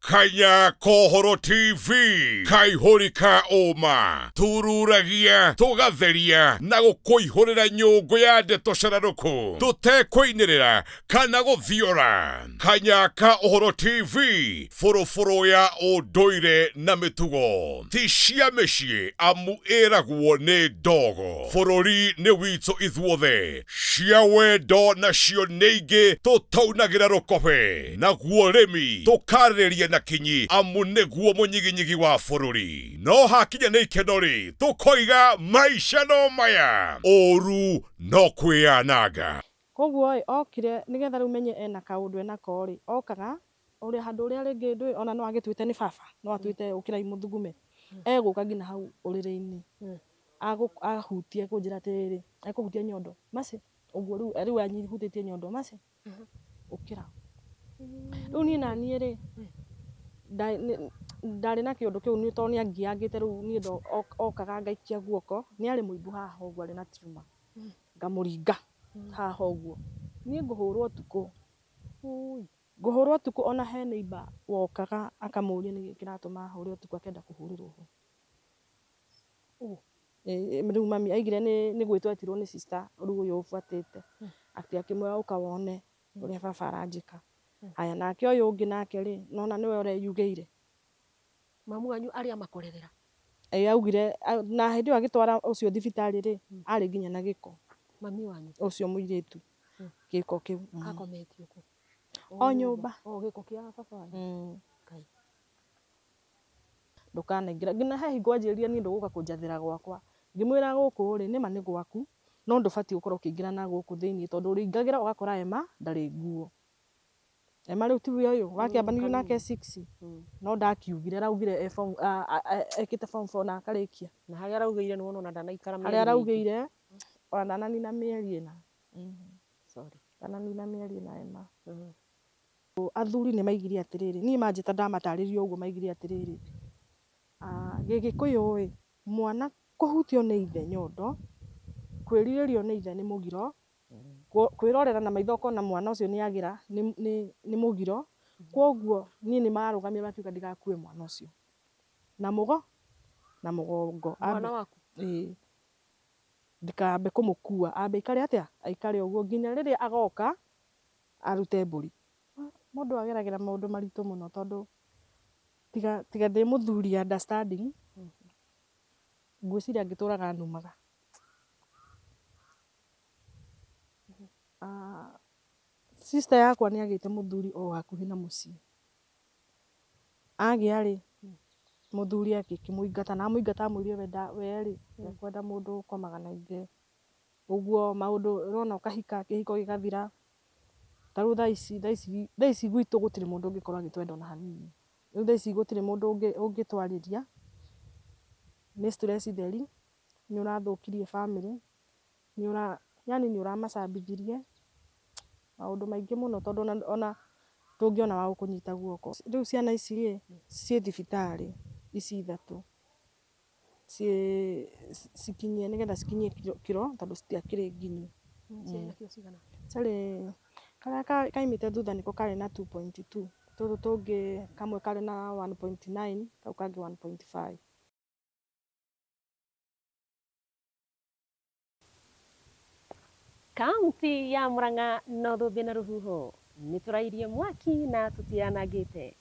Kanya Kohoro TV, kaihũri ka ũma, tururagia, tũgatheria na gũkũihũrĩra nyũngũ ya ndeto cararũkũ, tũtekũinĩrĩra kana gũthiora. Kanya ka Ũhoro TV, bũrũbũrũ ya ũndũire na mĩtugo, ti cia mĩciĩ amu ĩragwo nĩ ndogo. Bũrũri nĩ witũ ithuothe, cia wendo nacio nĩ ingĩ tũtaunagĩra rũkobe, naguo ũrĩmi tũkarĩrĩria na kinyi amu nĩguo mũnyiginyigi wa bũrũri. No hakinya nĩ ikeno-rĩ, tũkoiga maica no maya, ũru no kwĩyananga. Koguo ĩ, okire, nĩgetha rĩu menye ena kaũndũ enako rĩ, okaga, ũrĩa handũ ũrĩa rĩngĩ ndũĩ ona no agĩtuĩte nĩ baba, no atuĩte ũkĩrai mũthugume, egũka nginya hau ũrĩrĩ-inĩ, ahutie ekũnjĩra atĩrĩrĩ, ekũhutia nyondo, Mercy, ũguo rĩu rĩu ahutĩtie nyondo, Mercy, ũkĩra. Rĩu niĩ naniĩ rĩ, ndarĩ na kĩũndũ kĩu tondũ nĩ angiangĩte rĩu niĩ okaga ngaikia guoko, nĩ arĩ mũimbu haha ũguo arĩ na tumor. Ngamũringa haha ũguo. Niĩ ngũhũrwo ũtukũ, ngũhũrwo ũtukũ ona he neighbour wokaga akamũria nĩkĩ kĩratũma ahũre ũtukũ akenda kũhũrĩrwo ho. Rĩu mami aigire nĩ gwĩtwo etirwo nĩ sister rĩu ũyũ ũbuatĩte, atĩ akĩmwĩra ũka wone ũrĩa baba aranjĩka. Haya nake ũyũ ũngĩ nake rĩ, nĩwona nĩwe ũreyugĩire. Mamu wanyu arĩ amakorerera? Ĩĩ augire, na hĩndĩ ĩyo agĩtwara ũcio thibitarĩ rĩ, arĩ nginya na gĩko. Mami wanyu? Ũcio mũirĩtu, gĩko kĩu. Akometio kũ? O nyũmba. O gĩko kĩa baba wanyu? Ngai. Ndũkanaingĩre. Nginya he hingo anjĩrire niĩ ndũgũka kũnjathĩra gwakwa. Ngĩmwĩra gũkũ rĩ, nĩma nĩ gwaku, no ndũbatiĩ gũkorwo ũkĩingĩra na gũkũ thĩiniĩ tondũ ũrĩingagĩra ũgakora Emma ndarĩ nguo. Emma rĩu tiwe ũyũ wakĩambanĩirio nake six no ndakiugire araugire e form ekĩte form four na akarĩkia. Na harĩa araugĩire nĩwona ona ndanaikara mĩeri Harĩa araugĩire ona ndananina mĩeri ĩna. Sorry. Ndananina mĩeri ĩna Emma. Athuri nĩ maigire atĩrĩrĩ, niĩ manjĩta ndamatarĩria ũguo maigire atĩrĩrĩ, gĩgĩkũyũ ĩ, mwana kũhutio nĩ ithe nyondo, kwĩrirĩrio nĩ ithe nĩ mũgiro, Kwĩrorera na maitho ũkona mwana ũcio nĩ agĩra nĩ mũgiro, kwoguo niĩ nĩ marũgamire makiuga ndigakue mwana ũcio na na mũgongo. Mwana waku? Ĩĩ, ndikambe kũmũkua, ambe aikare atĩa, aikare ũguo nginya rĩrĩa agoka arute mbũri. Mũndũ ageragĩra maũndũ maritũ mũno tondũ tiga ndĩ mũthuri understanding, ngwĩciria angĩtũraga anumaga. Sister yakwa nĩ agĩte mũthuri o hakuhĩ na mũciĩ. Agĩa rĩ, mũthuri agĩkĩmũingata na amũingata amwĩrire we rĩ, ndekwenda mũndũ ũkomaga na ithe. Ũguo maũndũ ũrona ũkahika kĩhiko gĩgathira. Ta rĩu thaa ici thaa ici thaa ici gwitũ gũtirĩ mũndũ ũngĩkorwo agĩtwenda ona hanini. Rĩu thaa ici gũtirĩ mũndũ ũngĩtwarĩria, nĩ stress theri, nĩ ũrathũkirie bamĩrĩ. Nĩ ũra yaani nĩ ũramacambithirie maũndũ maingĩ mũno tondũ ona ona ndũngĩona wa gũkũnyita guoko. Rĩu ciana ici rĩ, ciĩ thibitarĩ ici ithatũ, ciĩ cikinyie nĩgetha cikinyie kiro tondũ citiakĩrĩ nginyu. Ciarĩ na kiro cigana? Ciarĩ, karĩa kaimĩte thutha nĩko karĩ na two point two, tũtũ tũngĩ kamwe karĩ na one point nine, kau kangĩ one point five. Kaunti ya Murang'a no thũmbĩ na rũhuho, nĩtũrairie mwaki na tũtianangĩte.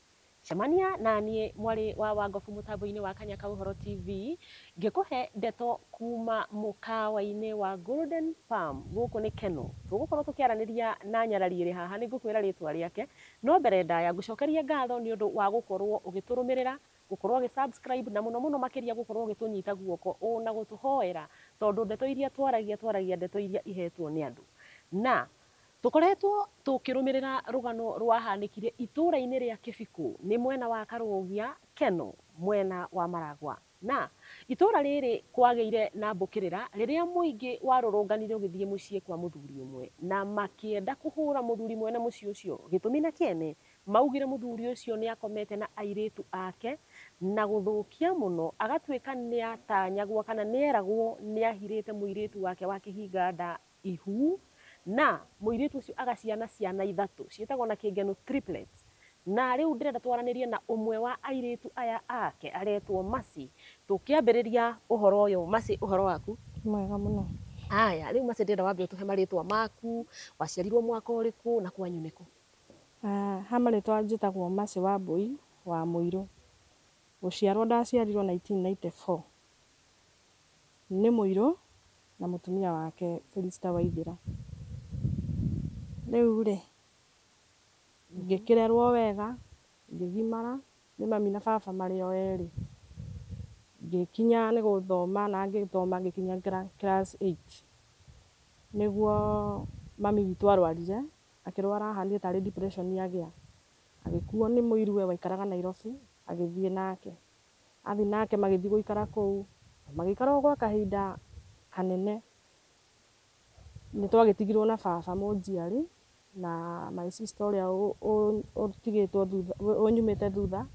Cemania na niĩ mwarĩ wa Wangobu mũtambo-inĩ wa Kanya ka Ũhoro TV ngĩkũhe ndeto kuma mũkawa-inĩ wa Golden Palm gũkũ nĩ Kenol. Tũgũkorwo tũkĩaranĩria na nyarari ĩrĩ haha nĩngũkwĩra rĩtwa rĩake, no mbere ndaya ngũcokerie ngatho nĩũndũ wa gũkorwo ũgĩtũrũmĩrĩra Gũkorwo ũgĩ subscribe na mũno mũno makĩria gũkorwo ũgĩtũnyita guoko ũ na gũtũhoera tondũ ndeto iria twaragia twaragia ndeto iria ihetwo nĩ andũ. Na tũkoretwo tũkĩrũmĩrĩra rũgano rwahanĩkire itũra-inĩ rĩa Kĩbikũ nĩ mwena wa Karũgia, Kenol, mwena wa Maragwa. Na itũra rĩrĩ kwagĩire na mbũkĩrĩra rĩrĩa mũingĩ warũrũnganire ũgĩthiĩ mũciĩ kwa mũthuri ũmwe na makĩenda kũhũra mũthuri mwene mũciĩ ũcio gĩtũmi na kĩene Maugire mũthuri ũcio nĩakomete na airĩtu ake na gũthũkia mũno agatuĩka nĩatanyagwo kana nĩeragwo nĩahirĩte mũirĩtu wake wa kĩhinga nda ihu na mũirĩtu ũcio agaciana ciana ithatũ ciĩtagwo na kĩngenu triplets. Na rĩu ndĩrenda twaranĩrie na ũmwe wa airĩtu aya ake aretwo Mercy. Tũkĩambĩrĩria ũhoro ũyũ, Mercy ũhoro waku? Mwega mũno. Haya, rĩu Mercy ndĩrenda wambe ũtũhe marĩtwa maku, waciarirwo mwaka ũrĩkũ na kwanyu nĩkũ? Ha marĩtwa njĩtagwo Mercy Wambũi wa Mũirũ. Gũciarwo ndaciarirwo 1994 nĩ Mũirũ na mũtumia wake Felista Waithĩra. Rĩu rĩ, ngĩkĩrerwo wega, ngĩgimara nĩ mami na baba marĩ o erĩ. Ngĩkinya nĩ gũthoma na ngĩthoma ngĩkinya class eight, nĩguo mami witũ arwarire, akĩrwara ahanire tarĩ depression agĩa, agĩkuo nĩ mũiruwe waikaraga Nairobi, agĩthiĩ nake. Athiĩ nake magĩthiĩ gũikara kũu, magĩikara o gwa kahinda kanene. Nĩ twagĩtigirwo na baba mũnjiari na my sister ũrĩa ũtigĩtwo thutha, ũnyumĩte thutha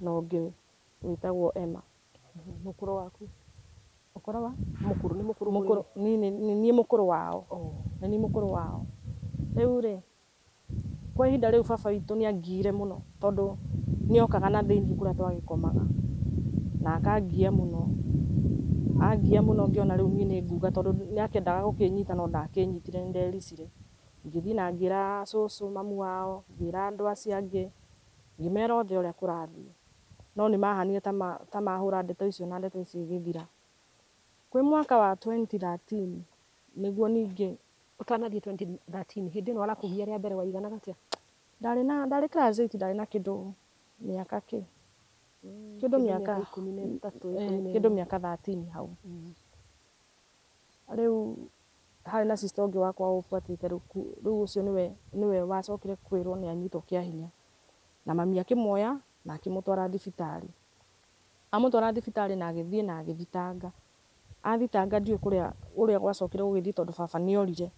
na ũngĩ wĩtagwo Emma. Mũkũrũ waku? Ũkũrũ wa? Mũkũrũ, nĩ mũkũrũ? Mũkũrũ, niĩ nĩ niĩ mũkũrũ wao. Nĩ niĩ mũkũrũ wao. Rĩu rĩ, kwa ihinda rĩu baba witũ nĩ angiire mũno tondũ nĩ okaga na thĩiniĩ kũrĩa twagĩkomaga na akangia mũno. Angia mũno ngĩona rĩu niĩ nĩ nguga tondũ nĩ akĩendaga gũkĩnyita no ndakĩnyitire nĩ ndericire. Ngĩthiĩ na ngĩra cũcũ mamu wao, ngĩra andũ acio angĩ, ngĩmera othe ũrĩa kũrathiĩ. No nĩ mahanire ta mahũra ndeto icio na ndeto icio igĩthira. Kwĩ mwaka wa 2013 nĩguo ningĩ Ũtanathiĩ 2013, hĩndĩ ĩno arakũgia rĩa mbere waiganaga atĩa? Ndarĩ na ndarĩ class eight, ndarĩ na kĩndũ mĩaka kĩ? Kĩndũ mĩaka 13, 14. Kĩndũ mĩaka 13 hau. Rĩu harĩ na sister ũngĩ wakwa ũbuatĩte rĩu rĩu ũcio nĩwe wacokire kwĩrwo nĩ anyitwo kĩa hinya. Na mami akĩmuoya na akĩmũtwara thibitarĩ. Amũtwara thibitarĩ na agĩthiĩ na agĩthitanga. Athitanga ndiũĩ kũrĩa ũrĩa gwacokire gũgĩthiĩ tondũ baba nĩ orire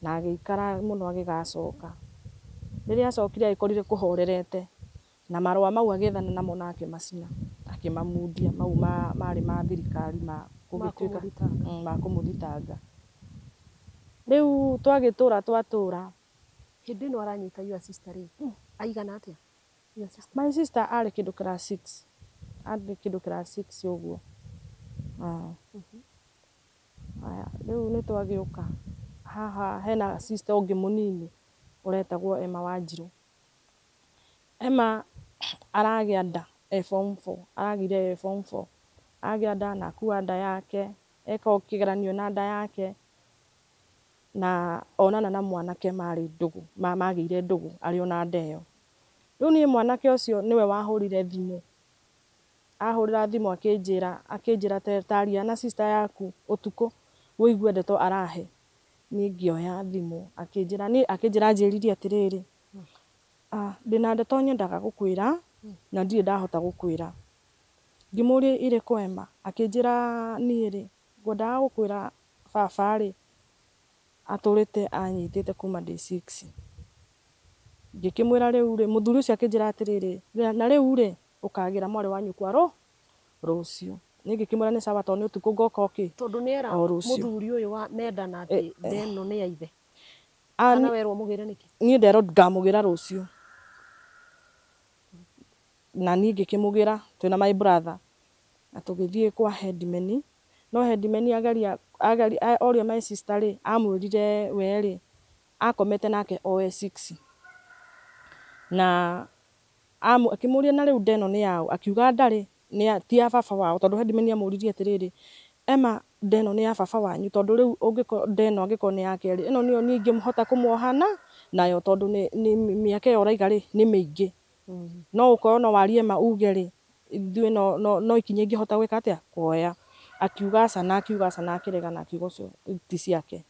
na agĩikara mũno agĩgacoka. Rĩrĩa acokire agĩkorire kũhorerete na marũa mau agĩethana namo na akĩmacina, akĩmamundia mau marĩ ma thirikari ma gũgĩtuĩka ma kũmũthitanga. Rĩu twagĩtũra twatũra. Hĩndĩ ĩno aranyita your sister rĩ, aigana atĩa? Your sister? My sister arĩ kĩndũ class six, arĩ kĩndũ class six ũguo. Haya, rĩu nĩ twagĩũka haha hena sister ũngĩ mũnini ũretagwo Emma Wanjirũ. Emma aragĩa nda e form four, aragĩire e form four. Agĩa nda na akua nda yake, eka kĩgeranio na nda yake, na onana na mwanake marĩ ndũgũ, magĩire ndũgũ arĩ o na nda ĩyo. Rĩu niĩ mwanake ũcio nĩwe wahũrire thimũ, ahũrĩra thimũ akĩnjĩra taria na sister yaku ũtukũ ũigue ndeto arahe. Niĩ ngĩoya thimũ akĩnjĩra, niĩ akĩnjĩra anjĩrire atĩrĩrĩ, ndĩna ndeto nyendaga gũkwĩra na ndirĩ ndahota gũkwĩra. Ngĩmũria irĩkũ Emma? Akĩnjĩra niĩ rĩ, ngwendaga gũkwĩra baba rĩ, atũrĩte anyitĩte kuma ndĩ six. Ngĩkĩmwĩra rĩu rĩ, mũthuri ũcio akĩnjĩra atĩrĩrĩ, na rĩu rĩ, ũkagĩra mwarĩ wa nyũkwa rũciũ. Niĩ ngĩkĩmwĩra nĩ sawa tondũ nĩ ũtukũ ngoka okĩ. Tondũ nĩ era O rũciũ. Mũthuri ũyũ wa mendana atĩ nda ĩno nĩ ya ithe. Kana werwo mũgĩre nĩkĩ? Niĩ nderwo ngamũgĩra rũciũ. Na niĩ ngĩkĩmũgĩra twĩna my brother na tũgĩthiĩ kwa headman. No headman ageria ageria oria my sister rĩ, amwĩrire we rĩ, akomete nake o e six. Na akĩmũria na rĩu nda ĩno nĩ yaũ? Akiuga ndarĩ, ti ya baba wao tondũ headman amũririe atĩrĩrĩ, Emma nda ĩno nĩ ya baba wanyu? Tondũ rĩu ũngĩkorwo nda ĩno angĩkorwo nĩ yake rĩ, ĩno nĩyo niĩ ingĩhota kũmuoha nayo tondũ nĩ mĩaka ĩyo ũraiga rĩ, nĩ mĩingĩ. No ũkorwo no warie ma uge rĩ, ithuĩ no ikinya ingĩhota gwĩka atĩa? Kuoya. Akiuga aca na akiuga aca na akĩrega na akiuga ũcio ti ciake.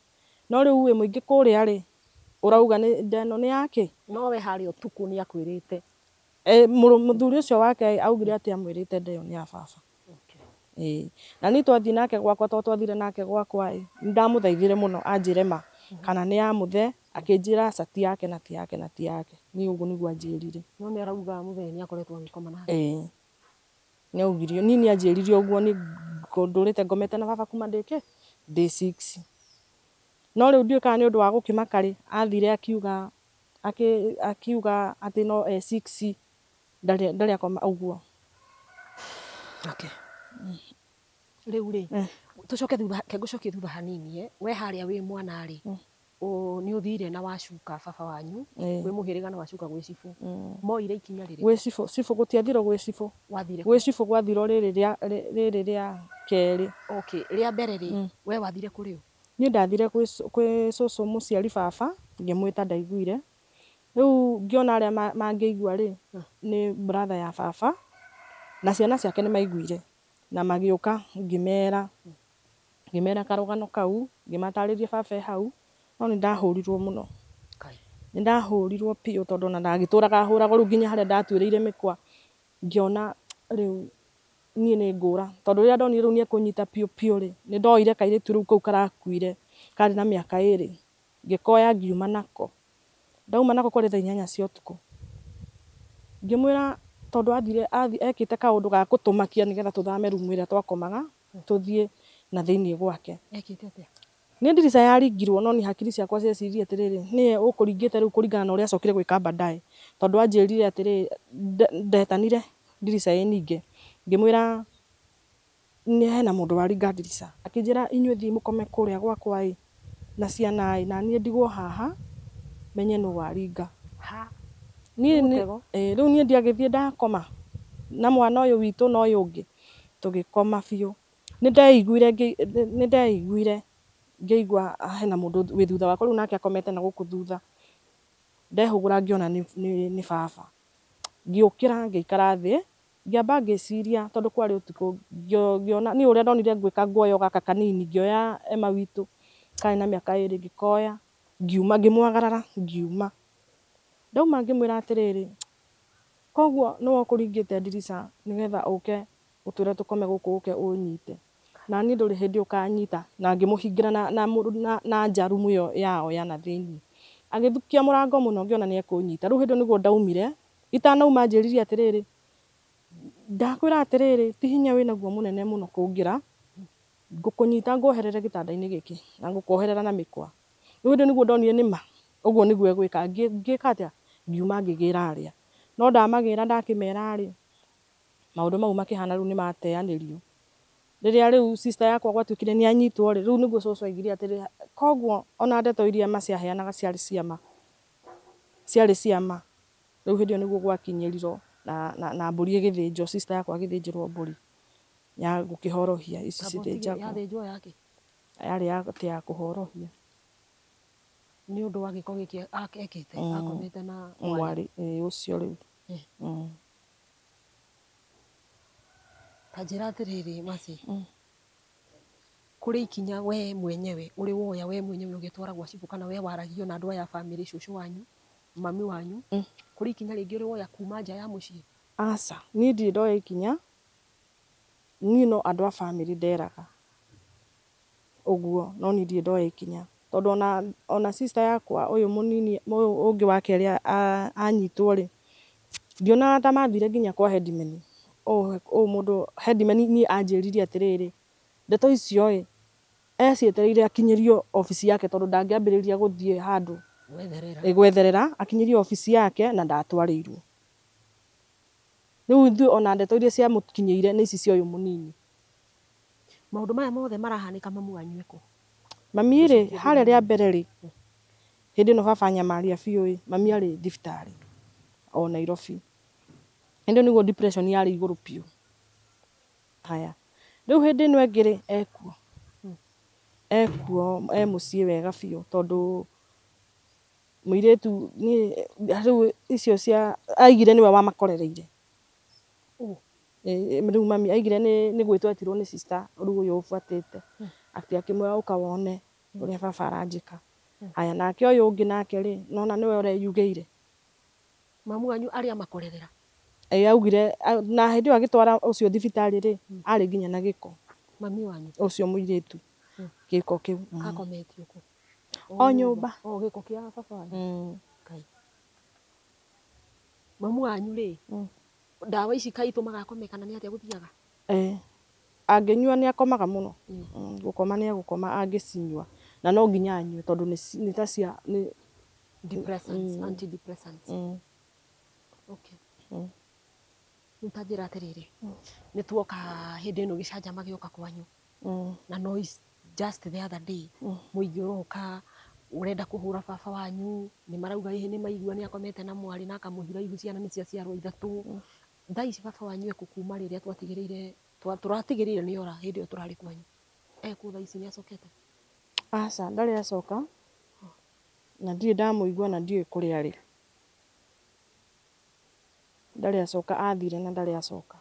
No rĩu ĩ mũingĩ kũrĩa rĩ, ũrauga nĩ nda ĩno nĩ yakĩ? No we harĩa ũtukũ nĩ akwĩrĩte. Mũthuri ũcio wake augire atĩ amwĩrĩte nda ĩyo nĩ ya baba. Ĩĩ. Na niĩ twathiĩ nake gwakwa tondũ twathire nake gwakwa ĩ, nĩ ndamũthaithire mũno anjĩre ma kana nĩ ya mũthee, akĩnjĩra aca ti yake na ti yake na ti yake. Niĩ ũguo nĩguo anjĩrire. No nĩ arauga mũthee nĩ akoretwo agĩkoma nake. Ĩĩ. Nĩ augire, niĩ nĩ anjĩrire ũguo niĩ ndũrĩte ngomete na baba kuma ndĩ kĩ? Ndĩ six. No rĩu ndiũĩ kana nĩ ũndũ wa gũkĩmaka rĩ, athire akiuga akiuga atĩ no e six ndarĩ ndarĩ akoma ũguo. Okay. Rĩu rĩ, tũcoke thutha, reke ngũcokie thutha hanini eh, we harĩa wĩ mwana rĩ, nĩ ũthire na wacuka baba wanyu, wĩ mũhĩrĩga na wacuka gwĩ cibũ, moire ikinya rĩrĩkũ? Gwĩ cibũ, cibũ gũtiathirwo gwĩ cibũ. Wathire kũ? Gwĩ cibũ gwathirwo rĩrĩ rĩa rĩrĩ rĩa kerĩ. Okay, rĩa mbere rĩ, we wathire kũrĩ ũ? Niĩ ndathire gwĩ gwĩ cũcũ mũciari baba, ngĩmwĩta ndaiguire. Rĩu ngĩona arĩa mangĩigua rĩ, nĩ brother ya baba, na ciana ciake nĩ maiguire. Na magĩũka ngĩmera, ngĩmera karũgano kau, ngĩmatarĩria baba e hau, no nĩ ndahũrirwo mũno. Nĩ ndahũrirwo biũ tondũ ona ndagĩtũraga hũragwo rĩu nginya harĩa ndatuĩrĩire mĩkwa, ngĩona rĩu niĩ nĩ ngũra. Tondũ rĩrĩa ndonire rĩu nĩ ekũnyita biũ biũ rĩ, nĩ ndoire kairĩtu rĩu kau karakuire, karĩ na mĩaka ĩrĩ, ngĩkoya ngiuma nako. Ndauma nako kwarĩ thaa inyanya cia ũtukũ. Ngĩmwĩra tondũ athire ekĩte kaũndũ ga gũtũmakia nĩgetha tũthame rumu ĩrĩa twakomaga tũthiĩ na thĩiniĩ gwake. Ekĩte atĩa? Nĩ ndirica yaringirwo no niĩ hakiri ciakwa cieciririe atĩrĩrĩ, nĩye ũkũringĩte rĩu kũringana na ũrĩa acokire gwĩka baadaye. Tondũ anjĩrire atĩrĩrĩ, ndetanire ndirica ĩ ninge. Ngĩmwĩra nĩ hena mũndũ waringa ndirica. Akĩnjĩra inyuĩ thiĩi mũkome kũrĩa gwakwa ĩ, na ciana ĩ, na niĩ ndigwo haha menye nũ waringa. Ha! Niĩ Nĩ mũtego. Rĩu niĩ ndiagĩthiĩ ndakoma na mwana ũyũ witũ na ũyũ ũngĩ, tũgĩkoma biũ. Nĩ ndeiguire nĩ ndeiguire ngĩigua hena mũndũ wĩ thutha wakwa, rĩu nake akomete na gũkũ thutha. Ndehũgũra ngĩona nĩ baba. Ngĩũkĩra ngĩikara thĩ, Ngĩamba ngĩciria tondũ kwarĩ ũtukũ, ngĩona niĩ ũrĩa ndonire ngwĩka nguoya o gaka kanini, ngĩoya Emma witũ karĩ na mĩaka ĩrĩ ngĩkoya ngiuma, ngĩmwagarara ngiuma. Ndauma ngĩmwĩra atĩrĩrĩ, koguo nĩwe ũkũringĩte ndirica nĩgetha ũke ũtwĩre tũkome gũkũ ũke ũnyite, na niĩ ndũrĩ hĩndĩ ũkanyita, na ngĩmũhingĩra na nja rumu ĩyo yao ya na thĩiniĩ. Agĩthukia mũrango mũno ngĩona nĩ ekũnyita, rĩu hĩndĩ ĩyo nĩguo ndaumire, itanauma anjĩrire atĩrĩrĩ, Ndakwĩra atĩrĩrĩ, ti hinya wĩ naguo mũnene mũno kũngĩra, ngũkũnyita nguoherere gĩtanda-inĩ gĩkĩ, na ngũkuoherera na mĩkwa. Rĩu hĩndĩ ĩyo nĩguo ndonire nĩ ma, ũguo nĩguo egwĩka, ngĩka atĩa? Ngiuma ngĩgĩra arĩa. No ndamagĩra ndakĩmera-rĩ, maũndũ mau makĩhana rĩu nĩ mateanĩrio. Rĩrĩa rĩu sister yakwa gwatuĩkire nĩ anyitwo-rĩ, rĩu nĩguo cũcũ aigire atĩrĩ, koguo ona ndeto iria Mercy aheanaga ciarĩ cia ma, ciarĩ cia ma. Rĩu hĩndĩ ĩyo nĩguo gwakinyĩriro na, na, na mbũri ĩgĩthĩnjwo, sister yakwa agĩthĩnjĩrwo mbũri ya gũkĩhorohia ici cithĩnjagwo. Yathĩnjwo yakĩ? Yarĩ ya atĩ ya kũhorohia. Nĩ ũndũ wa gĩko gĩkĩ ekĩte? Akomete na mwarĩ? Mwarĩ, ĩĩ ũcio rĩu. Ta njĩra atĩrĩrĩ Mercy, Kũrĩ ikinya wee mwenyewe ũrĩ woya wee mwenyewe ũgĩtwara gwa cibũ kana wee waragio na andũ aya a bamĩrĩ, cũcũ wanyu, mami wanyu, kũrĩ ikinya rĩngĩ ũrĩ woya kuma nja ya mũciĩ? Aca, niĩ ndirĩ ndoya ikinya, niĩ no andũ a bamĩrĩ nderaga ũguo, no niĩ ndirĩ ndoya ikinya. Tondũ ona ona sister yakwa ũyũ mũnini ũyũ ũngĩ wa kerĩ anyitwo rĩ, ndionaga ta mathire nginya kwa headman. Ũũ mũndũ headman niĩ anjĩrire atĩrĩrĩ, Ndeto icio ĩ, ecietereire akinyĩrio obici yake tondũ ndangĩambĩrĩria gũthiĩ handũ Gwetherera. Gwetherera, akinyĩrio obici yake na ndatwarĩirwo. Rĩu ithuĩ ona ndeto iria ciamũkinyĩire nĩ ici cia ũyũ mũnini. Maũndũ maya mothe marahanĩka mamu wanyu ekũ? Mami rĩ, harĩa rĩa mbere rĩ, hĩndĩ ĩno baba anyamaria biũ ĩ, mami arĩ thibitarĩ o Nairobi. Hĩndĩ ĩyo nĩguo depression yarĩ igũrũ biũ. Haya, rĩu hĩndĩ ĩno ĩngĩ rĩ, ekuo, ekuo e mũciĩ wega biũ tondũ mũirĩtu niĩ rĩu icio cia aigire nĩwe wamakorereire. Rĩu mami aigire nĩ gwĩtwo etirwo nĩ sister rĩu ũyũ ũbuatĩte, atĩ akĩmwĩra ũka wone ũrĩa baba aranjĩka. Haya nake ũyũ ũngĩ nake rĩ, nĩwona nĩwe ũreyugĩire. Mamu wanyu arĩ amakorerera? Ĩĩ augire, na hĩndĩ ĩyo agĩtwara ũcio thibitarĩ rĩ, arĩ nginya na gĩko. Mami wanyu? Ũcio mũirĩtu, gĩko kĩu. Akometio kũ? O nyũmba. O gĩko kĩa baba wanyu? Ngai. Mamu wanyu rĩ, ndawa ici kaĩ itũmaga akome kana nĩ atĩa gũthiaga? Ĩĩ, angĩnyua nĩ akomaga mũno. Gũkoma nĩ egũkoma angĩcinyua, na no nginya anyue tondũ nĩ ta cia, nĩ Depressants, antidepressants. Okay. Rĩu ta njĩra atĩrĩrĩ, nĩ tuoka hĩndĩ ĩno gĩcanjama gĩoka kwanyu na noise just the other day, mũingĩ ũroka ũrenda kũhũra baba wanyu, nĩ marauga ĩhĩ nĩ maigua nĩ akomete na mwarĩ na akamũhira ihu, ciana nĩ ciaciarwo ithatũ. Thaa ici baba wanyu ekũ kuma rĩrĩa twatigĩrĩire, tũratigĩrĩire nĩ ora hĩndĩ ĩyo tũrarĩ kwanyu? Ekũ thaa ici, nĩ acokete? Aca, ndarĩ acoka na ndirĩ ndamũigua na ndiũĩ kũrĩa arĩ. Ndarĩ acoka, athire na ndarĩ acoka.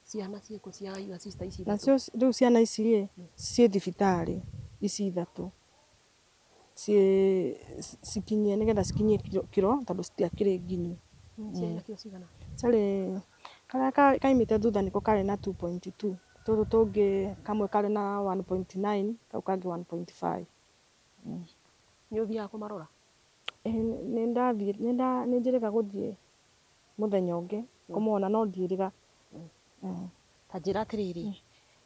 Ciana ciĩkũ cia your sister ici ithatũ? Nacio rĩu ciana ici rĩ, ciĩ thibitarĩ ici ithatũ, ciĩ cikinyie nĩgetha cikinyie kiro tondũ citiakĩrĩ nginyu. Ciarĩ na kiro cigana? Ciarĩ karĩa kaimĩte thutha nĩko karĩ na 2.2, tũtũ tũngĩ kamwe karĩ na 1.9, kau kangĩ 1.5. Nĩ ũthiaga kũmarora? Nĩ ndathiĩ, nĩ njĩrĩga gũthiĩ mũthenya ũngĩ kũmona no ndiĩrĩga. Ta njĩra atĩrĩrĩ,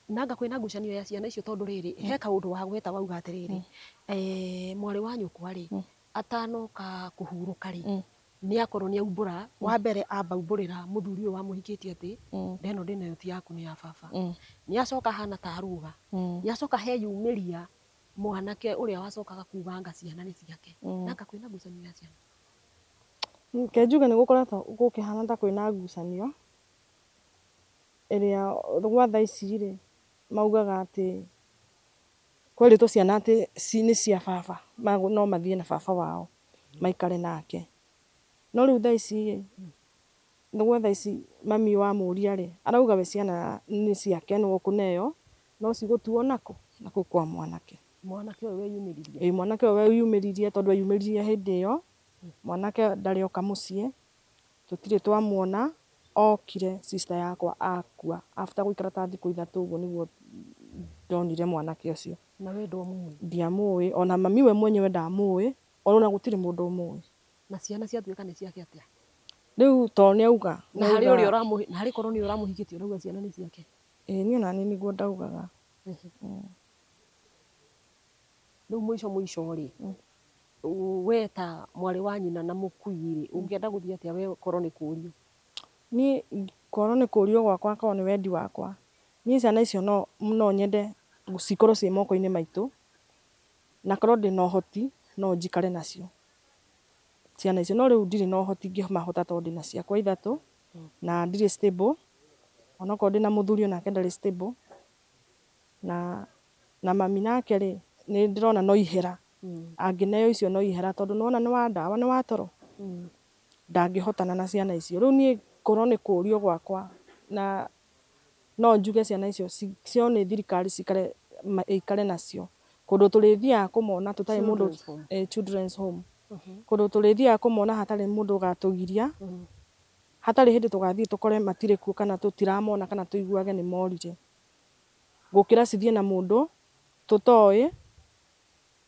nanga kwĩna ngucanio ya ciana icio, tondũ rĩrĩ he kaũndũ wagweta wauga atĩrĩrĩ, mwarĩ wa nyũkwa rĩ, atanoka kũhurũka rĩ, nĩ akorwo nĩ aumbũra wa mbere, amba umbũrĩra mũthuri ũyũ wamũhikĩtie atĩ ndeno ndĩnayo ti yaku, nĩ ya baba. Nĩ acoka hana ta aruga, nĩ acoka heyumĩria mwanake ũrĩa wacokaga kuga anga ciana nĩ ciake. Nanga kwĩna ngucanio ya ciana? Reke njuge nĩ gũkoretwo gũkĩhana ta kwĩna ngucanio ĩrĩa gwa thaa ici rĩ, maugaga atĩ kwerĩtwo ciana atĩ nĩ cia baba, no mathiĩ na baba wao maikare nake. No rĩu thaa ici rĩ, gwa thaa ici mami wamũria rĩ, arauga we ciana nĩ ciake nĩwe ũkũneo, no cigũtuo nakũ? Nakũu kwa mwanake. Mwanake ũyũ weyumĩririe? Ĩĩ, mwanake ũyũ weyumĩririe, tondũ eyumĩririe hĩndĩ ĩyo mwanake ndarĩ oka mũciĩ, tũtirĩ twamuona. Okire sister yakwa akua, after gũikara ta thikũ 3 ũguo nĩguo ndonire mwanake ũcio. Na we ndwamũĩ? Ndiamũĩ, ona mami we mwenyewe ndamũĩ, ona gũtirĩ mũndũ ũmũĩ. Na ciana ciatuĩka nĩ ciake atĩa? Rĩu to nĩ auga Na harĩ ũrĩa ũramũhi, na harĩ korwo nĩ ũramũhikĩtie, ũrauga ciana nĩ ciake. Ĩĩ, niĩ onaniĩ nĩguo ndaugaga. Rĩu mũico mũico rĩ, we ta mwarĩ wa nyina na mũkui rĩ, ũngĩenda gũthiĩ atĩa we korwo nĩ kũrio? Niĩ korwo nĩ kũrio gwakwa, korwo nĩ wendi wakwa, niĩ ciana icio no nyende cikorwo ciĩ moko-inĩ maitũ, na korwo ndĩna ũhoti no njikare nacio ciana icio, no rĩu ndirĩ na ũhoti ngĩmahota tondũ ndĩna ciakwa ithatũ na ndirĩ stable, onokorwo ndĩna mũthuri onake ndarĩ stable, na mami nake rĩ, nĩ ndĩrona no ihera angĩneo icio, no ihera, tondũ nĩwona nĩ wa ndawa, nĩ wa toro, ndangĩhotana na ciana icio. Rĩu niĩ korwo nĩ kũrio gwakwa, na no njuge ciana icio cio nĩ thirikari cikare ĩikare nacio kũndũ tũrĩthiaga kũmona tũtarĩ mũndũ. Children's home. Children's home, kũndũ tũrĩthiaga kũmona hatarĩ mũndũ ũgatũgiria, hatarĩ hĩndĩ tũgathiĩ tũkore matirĩ kuo kana tũtiramona kana tũiguage nĩ morire, gũkĩra cithiĩ na mũndũ tũtoĩ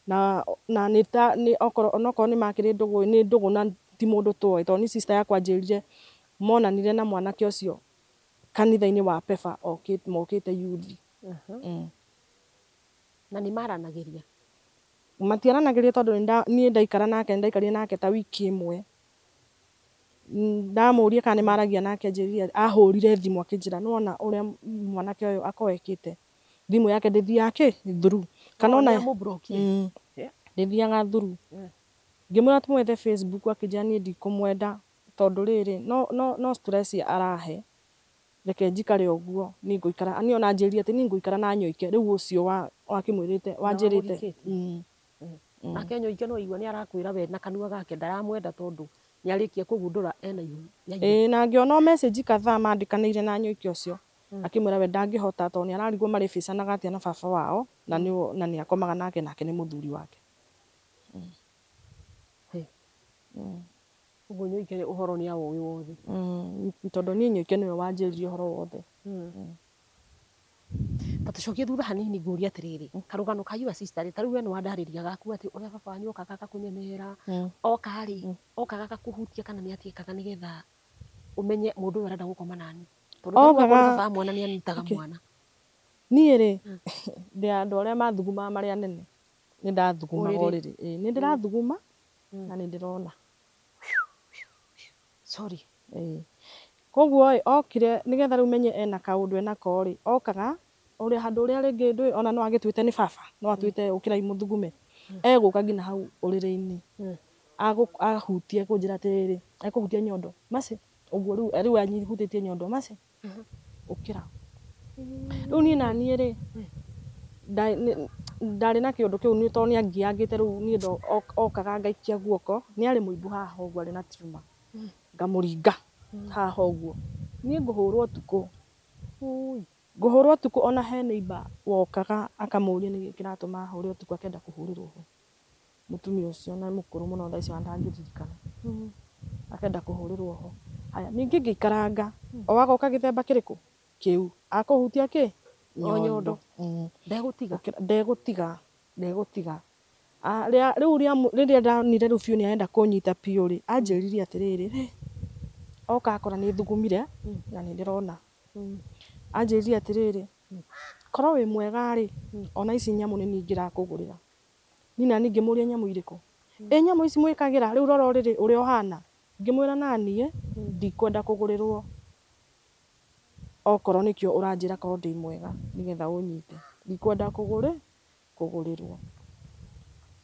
na nĩ ta nĩ okorwo onokorwo nĩ makĩrĩ ndũgũ, nĩ ndũgũ na ti mũndũ tũĩ, tondũ ni sister yakwa anjĩrire monanire na mwanake ũcio kanitha-inĩ wa Pefa mokĩte youth. Na nĩ maranagĩria? Matiaranagĩria, tondũ niĩ ndaikara nake, ndaikarire nake ta wiki ĩmwe. Ndamũria kana nĩ maragia nake, anjĩrire ahũrire thimũ akĩnjĩra nĩwona ũrĩa mwanake ũyũ akorwo ekĩte, thimũ yake ndĩthiaga kĩ through kana ona Nĩamũblockire? Ndĩthiaga through. Ngĩmwĩra tũmwethe Facebook, akĩnjĩra niĩ ndikũmwenda tondũ rĩrĩ no stress arahe, reke njikare ũguo, niĩ ngũikara, niĩ ona anjĩrire atĩ niĩ ngũikara na nyoike rĩu ũcio wakĩmwĩrĩte wanjĩrĩte. Wamũhikĩtie? Nake nyoike no igua nĩ arakwĩra we na kanua gake ndaramwenda tondũ nĩ arĩkia kũgundũra ena ihu ya ithe. Ĩĩ, na ngĩona o message kadhaa mandĩkanĩire na nyoike ũcio akĩmwĩra we ndangĩhota tondũ nĩ ararigwo marĩbĩcanaga atĩa na baba wao na nĩ akomaga nake, nake nĩ mũthuri wake. He. Ũguo nyoike ũhoro nĩ awoĩ wothe? Tondũ niĩ nyoike nĩwe wanjĩrire ũhoro wothe. Ta tũcokie thutha hanini, ngũrie atĩrĩrĩ, karũgano ka your sister rĩ, ta rĩu we nĩ wandarĩria gaku atĩ ũrĩa baba wanyu okaga agakũnyemera, oka rĩ, okaga agakũhutia kana nĩ atiĩkaga nĩgetha ũmenye mũndũ ũyũ arenda gũkoma nani, tondũ ta rĩu Okaga akorwo nĩ baba wa mwana nĩ anyitaga mwana? Niĩ rĩ, ndĩ andũ arĩa mathugumaga marĩ anene. Nĩ ndathugumaga Ũrĩrĩ. Ũrĩrĩ. Ĩĩ, nĩ ndĩrathuguma na nĩ ndĩrona. Sorry. Ĩĩ. Koguo ĩ, okire nĩgetha rĩu menye ena kaũndũ enako rĩ, okaga ũrĩa handũ ũrĩa rĩngĩ ndũĩ ona no agĩtuĩte nĩ baba, no atuĩte ũkĩrai mũthugume. Egũka nginya hau ũrĩrĩ-inĩ. Ahutie kũnjĩra atĩrĩrĩ, ekũhutia nyondo, Mercy, ũguo rĩu rĩu anyihutĩtie nyondo, Mercy, ũkĩra. Rĩu niĩ naniĩ rĩ, ndarĩ na kĩũndũ kĩu nĩ tondũ nĩangiangĩte rĩu niĩ okaga ngaikia guoko, nĩ arĩ mũimbu haha ũguo arĩ na tumor, ngamũringa haha ũguo. Niĩ ngũhũrwo ũtukũ. Ngũhũrwo ũtukũ ona he neighbour wokaga akamũria nĩkĩ kĩratũma ahũre ũtukũ akenda kũhũrĩrwo ho. Mũtumia ũcio na mũkũrũ mũno thaa ici ona ndangĩririkana. Akenda kũhũrĩrwo ho. Haya, ningĩ ngĩikaranga, o agoka gĩthemba kĩrĩkũ? Kĩu. Akũhutia kĩ? O nyondo. Ndegũtiga. Ndegũtiga, ndegũtiga. Rĩu rĩrĩa ndonire rĩu biũ nĩ arenda kũnyita biũ rĩ, anjĩrire atĩrĩrĩ, oka akora nĩ thugumire na nĩ ndĩrona. Anjĩrire atĩrĩrĩ, korwo wĩ mwega rĩ, ona ici nyamũ nĩ niĩ ingĩrakũgũrĩra. Niĩ nani ngĩmũria nyamũ irĩkũ? Ĩ nyamũ ici mwĩkagĩra, rĩu rora ũrĩrĩ ũrĩa ũhana. Ngĩmwĩra naniĩ ndikwenda kũgũrĩrwo okorwo nĩkĩo ũranjĩra korwo ndĩ mwega nĩgetha ũnyite. Ndikwenda kũgũrĩrwo.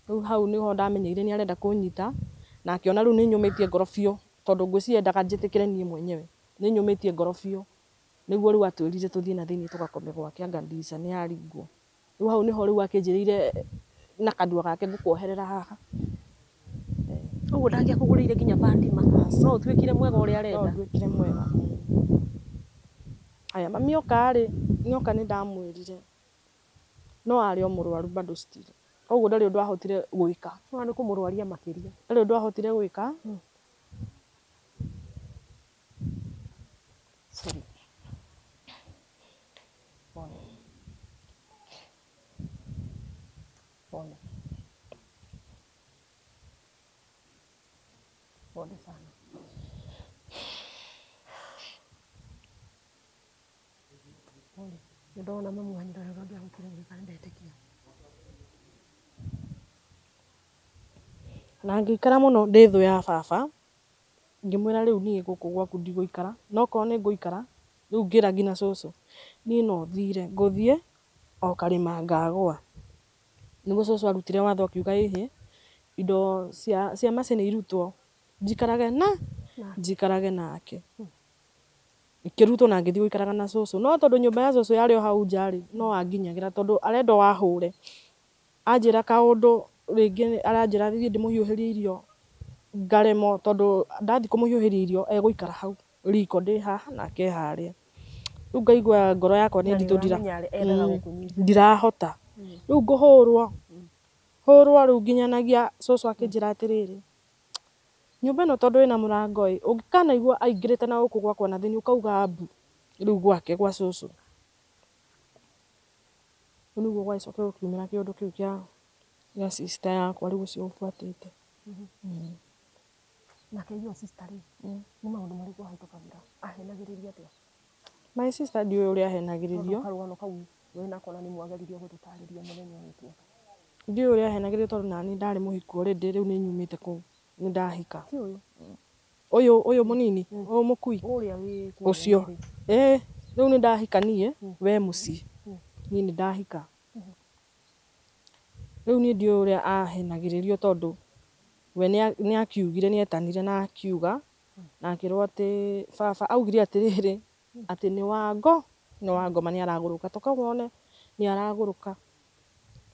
Rĩu hau nĩho ndamenyeire nĩ arenda kũnyita na akĩona rĩu nĩ nyũmĩtie ngoro biũ tondũ ngwĩciria endaga njĩtĩkĩre niĩ mwenyewe. Nĩ nyũmĩtie ngoro biũ. Nĩguo rĩu atwĩrire tũthiĩ na thĩiniĩ tũgakome gwake anga ndirica nĩ yaringwo. Rĩu hau nĩho rĩu akĩnjĩrĩire na kanua gake ngũkuoherera haha. Ũguo ndangĩakũgũrĩire nginya pandima. No ũtuĩkire mwega ũrĩa No arenda. nduĩkire mwega. Haya, mami oka rĩ, nĩoka nĩ ndamwĩrire no arĩ o mũrwaru bado still. Koguo ndarĩ ũndũ ahotire gwĩka. No nĩ kũmũrwaria makĩria. Ndarĩ ũndũ ahotire gwĩka. Sorry. Pole. Pole. Pole sana. Pole. Nĩ ndona mamu wanyu ndarĩ ũndũ angĩahotire gwĩka nĩ ndetĩkia. Na ngĩikara mũno ndĩ thũ ya baba, ngĩmwĩra rĩu niĩ gũkũ gwaku ndigũikara, no korwo nĩ ngũikara, rĩu ngĩra nginya cũcũ, niĩ no thire, ngũthiĩ o karĩma ngagũa. Nĩguo cũcũ arutire watho akiuga ĩhĩ, indo cia Mercy nĩ irutwo, njikarage na njikarage nake. Ikĩrutwo na ngĩthiĩ gũikaraga na cũcũ. No tondũ nyũmba ya cũcũ yarĩ o hau nja rĩ, no anginyagĩra tondũ arenda o ahũre. Anjĩra kaũndũ rĩngĩ aranjĩra thiĩ ndĩmũhiũhĩrie irio, ngaremwo tondũ ndathiĩ kũmũhiũhĩria irio egũikara hau riko ndĩ haha nake e harĩa. Rĩu ngaigua ngoro yakwa nĩ Na nĩ nditũ ũramenya endaga gũkũnyita. Ndirahota. Rĩu ngũhũrwo, hũrwo rĩu nginyanagia cũcũ akĩnjĩra atĩrĩrĩ, nyũmba ĩno tondũ ĩna mũrango ĩ, ũngĩkanaigua aingĩrĩte na gũkũ gwakwa na thĩinĩ ũkauga mbu rĩu gwake gwa cũcũ. Rĩu nĩguo gwagĩcokire gũkiumĩra kĩũndũ kĩu kĩa sister yakwa rĩu ũcio ũbuatĩte. Nake your sister rĩ, nĩ maũndũ marĩkũ ahĩtũkagĩra? Ahenagĩrĩria atĩa? My sister ndiũĩ ũrĩa ahenagĩrĩrio. Tondũ karũgano kau wĩnako na nĩ mwageririe gũtũtarĩria mũthenya ũyũ tuoka. Ndiũĩ ũrĩa ahenagĩrĩrio tondũ nani ndarĩ mũhiku already rĩu nĩ nyumĩte kũu, nĩ ndahika. Ti ũyũ? Ũyũ ũyũ mũnini, ũyũ mũkui? Ũrĩa wĩ kũrĩa Ũcio. Nyĩrĩ. Ĩĩ, rĩu nĩ ndahika niĩ, we mũciĩ. Niĩ nĩ ndahika. Rĩu niĩ ndiũĩ ũrĩa ahenagĩrĩrio tondũ we nĩ akiugire nĩ etanire na akiuga na akĩrwo atĩ baba augire atĩrĩrĩ atĩ nĩ wango nĩ wangoma nĩ aragũrũka toka wone nĩ aragũrũka.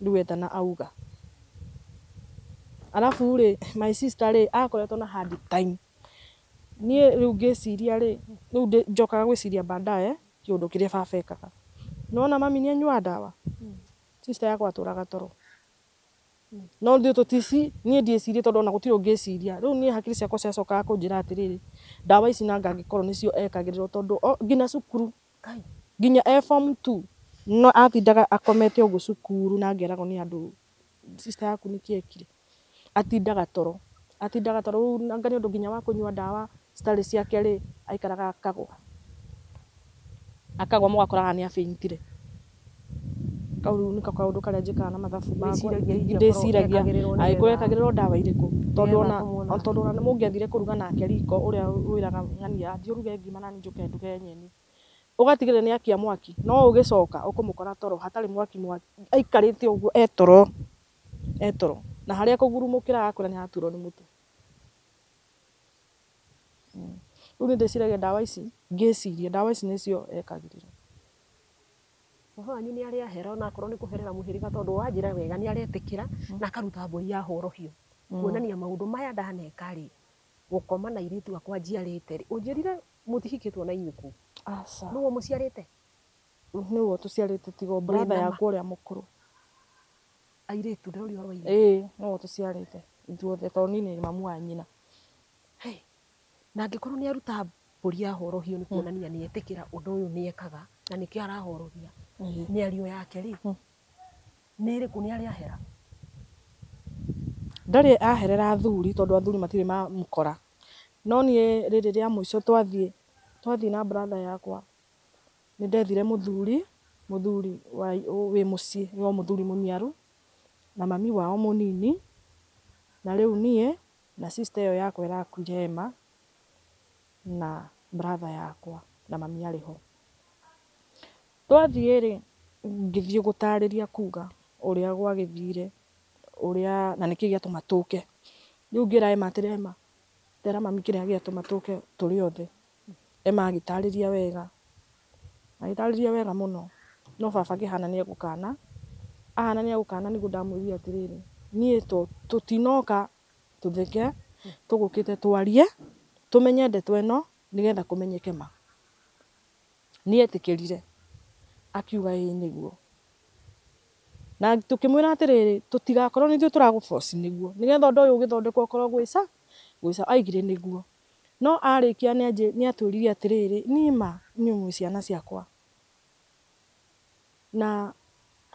Rĩu etana auga. Arabu rĩ, my sister rĩ akoretwo na hard time. Niĩ rĩu ngĩciria rĩ, rĩu njokaga gwĩciria baadaye kĩũndũ kĩrĩa baba ekaga. Nĩwona mami nĩ anyuaga ndawa? Sister yakwa atũraga toro. No ithuĩ tũtici, niĩ ndiĩcirie tondũ ona gũtirĩ ũngĩciria. Rĩu niĩ hakiri ciakwa ciacokaga kũnjĩra atĩrĩrĩ, ndawa ici nanga angĩkorwo nĩcio ekagĩrĩrwo tondũ nginya cukuru, nginya e form 2 no atindaga akomete ũguo cukuru na ngeragwo nĩ andũ sister yaku nĩkĩ ekire. Atindaga toro. Atindaga toro rĩu anga nĩ ũndũ nginya wa kũnyua ndawa citarĩ ciake rĩ, aikaraga akagwa. Akagwa mũgakoraga nĩ afaintire. Kau rĩu nĩko kaũndũ karĩa njĩkaga na mathabu makwa. Wĩciragia hihi akorwo Ndĩciragia ekagĩrĩrwo angĩkorwo nĩgetha ekagĩrĩrwo ndawa irĩkũ, tondũ nĩgetha ona akomwo nake. tondũ ona mũngĩathire kũruga nake riko ũrĩa wĩraga ng'ania athiĩ ũruge ngima nani njũke nduge nyeni, ũgatigĩrĩra nĩ akia mwaki, no ũgĩcoka ũkũmũkora toro hatarĩ mwaki aikarĩte ũguo e toro, e toro, na harĩa ekũgurumũkĩra agakwĩra nĩ araturwo nĩ mũtwe. Rĩu niĩ ndĩciragia ndawa ici, ngĩciria ndawa ici nĩcio ekagĩrĩrwo. Baba wanyu nĩ arĩ ahera ona akorwo nĩ kũherera mũhĩrĩga tondũ wanjĩra wega nĩ aretĩkĩra na akaruta mbũri ya horohio kuonania maũndũ maya ndaneka rĩ gũkoma na airĩtu akwa njiarĩte rĩ ũnjĩrire mũtihikĩtwo na inyuĩ kũu Aca. nĩwe mũciarĩte? Nĩwe tũciarĩte tiga o brother Wĩna ma? yakwa ũrĩa mũkũrũ. Airĩtu ndĩroria ũhoro wa airĩtu. Ĩĩ nĩwe tũciarĩte ithuothe tondũ niĩ nĩ mamu wa nyina. Hey, na angĩkorwo nĩ aruta mbũri ya horohio nĩ kuonania nĩ etĩkĩra ũndũ ũyũ nĩ ekaga na nĩkĩo arahorohia. Mĩario yake rĩ nĩ ĩrĩkũ nĩ arĩ ahera? Ndarĩ aherera athuri tondũ athuri matirĩ mamũkora. No niĩ rĩrĩ rĩa mũico twathiĩ twathiĩ na brother yakwa nĩ ndethire mũthuri, mũthuri wĩ mũciĩ no mũthuri mũniaru na mami wao mũnini na rĩu niĩ na sister ĩyo yakwa ĩrakuire Emma na brother yakwa na mami arĩ ho. Twathiĩ rĩ, ngĩthiĩ gũtarĩria kuga ũrĩa gwagĩthire, ũrĩa na nĩkĩ gĩatũma tũke. Rĩu ngĩra Emma atĩrĩ, Emma, tera mami kĩrĩa gĩatũma tũke tũrĩ othe. Emma agĩtarĩria wega, agĩtarĩria wega mũno, no baba akĩhana nĩ egũkana, ahana nĩ egũkana nĩguo ndamwĩrire atĩrĩrĩ, niĩ tũtinoka tũtheke, tũgũkĩte twarie, tũmenye ndeto ĩno nĩgetha kũmenyeke ma. Nĩ etĩkĩrire, akiuga ĩĩ nĩguo. Na tũkĩmwĩra atĩrĩrĩ, tũtigakorwo nĩ ithuĩ tũragũ force nĩguo, nĩgetha ũndũ ũyũ ũgĩthondekwo ũkorwo gwĩ sawa, aigire nĩguo. No arĩkia nĩ atwĩrire atĩrĩrĩ, niĩ ma inyuĩ mwĩ ciana ciakwa, na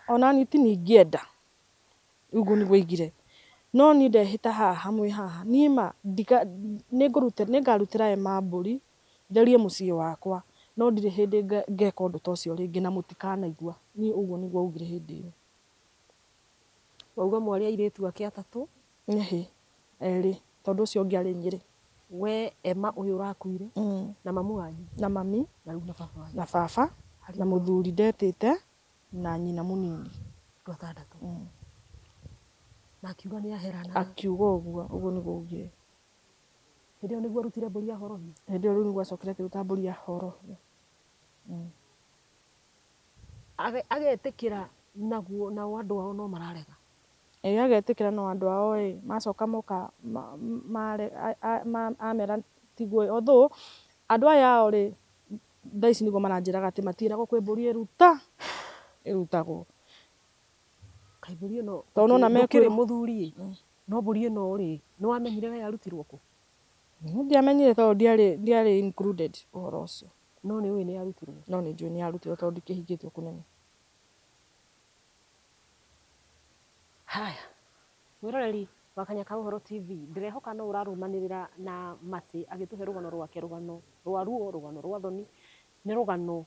ona niĩ ti niĩ ingĩenda, ũguo nĩguo aigire. No niĩ ndehĩta haha mwĩ haha, niĩ ma nĩngarutĩra Emma mbũri, therie mũciĩ wakwa, no ndirĩ hĩndĩ ngeka ũndũ ta ũcio rĩngĩ na mũtikanaigua. Niĩ ũguo nĩguo augire hĩndĩ ĩyo. Wauga mwarĩ airĩtu ake atatũ? Ĩhĩ, erĩ, tondũ ũcio ũngĩ arĩ Nyĩrĩ. We Emma ũyũ ũrakuire na mamu wanyu? Na mami. Na rĩu na baba wanyu. Na baba, na mũthuri ndetĩte, na nyina mũnini. Andũ atandatũ. Na akiuga nĩ ahera na Akiuga ũguo, ũguo nĩguo augire. Hĩndĩ ĩyo nĩguo arutire mbũri ya horohio? Hĩndĩ ĩyo rĩu nĩguo acokire akĩruta mbũri ya horohio. Agetĩkĩra naguo nao andũ ao no mararega? Ĩĩ agetĩkĩra no andũ ao ĩ, macoka moka amera tiguo ĩ, although andũ aya ao rĩ, thaa ici nĩguo maranjĩraga atĩ matiĩragwo kwĩ mbũri ĩrutagwo. Kaĩ mbũri ĩno Tondũ nĩwona ndũkĩrĩ mekwĩrwo mũthuri ĩ, no mbũri ĩno rĩ, nĩwamenyire we yarutirwo kũ? Ndiamenyire tondũ ndiarĩ included ũhoro ũcio. No nĩ ũĩ nĩ yarutirwo? No nĩ njũĩ nĩ yarutirwo tondũ ndikĩhingĩtio kũnene. Haya, mwĩroreri wa Kanya ka Ũhoro TV, ndĩrehoka no ũrarũmanĩrĩra na Mercy agĩtũhe rũgano rwake, rũgano rwa ruo, rũgano rwa thoni, nĩ rũgano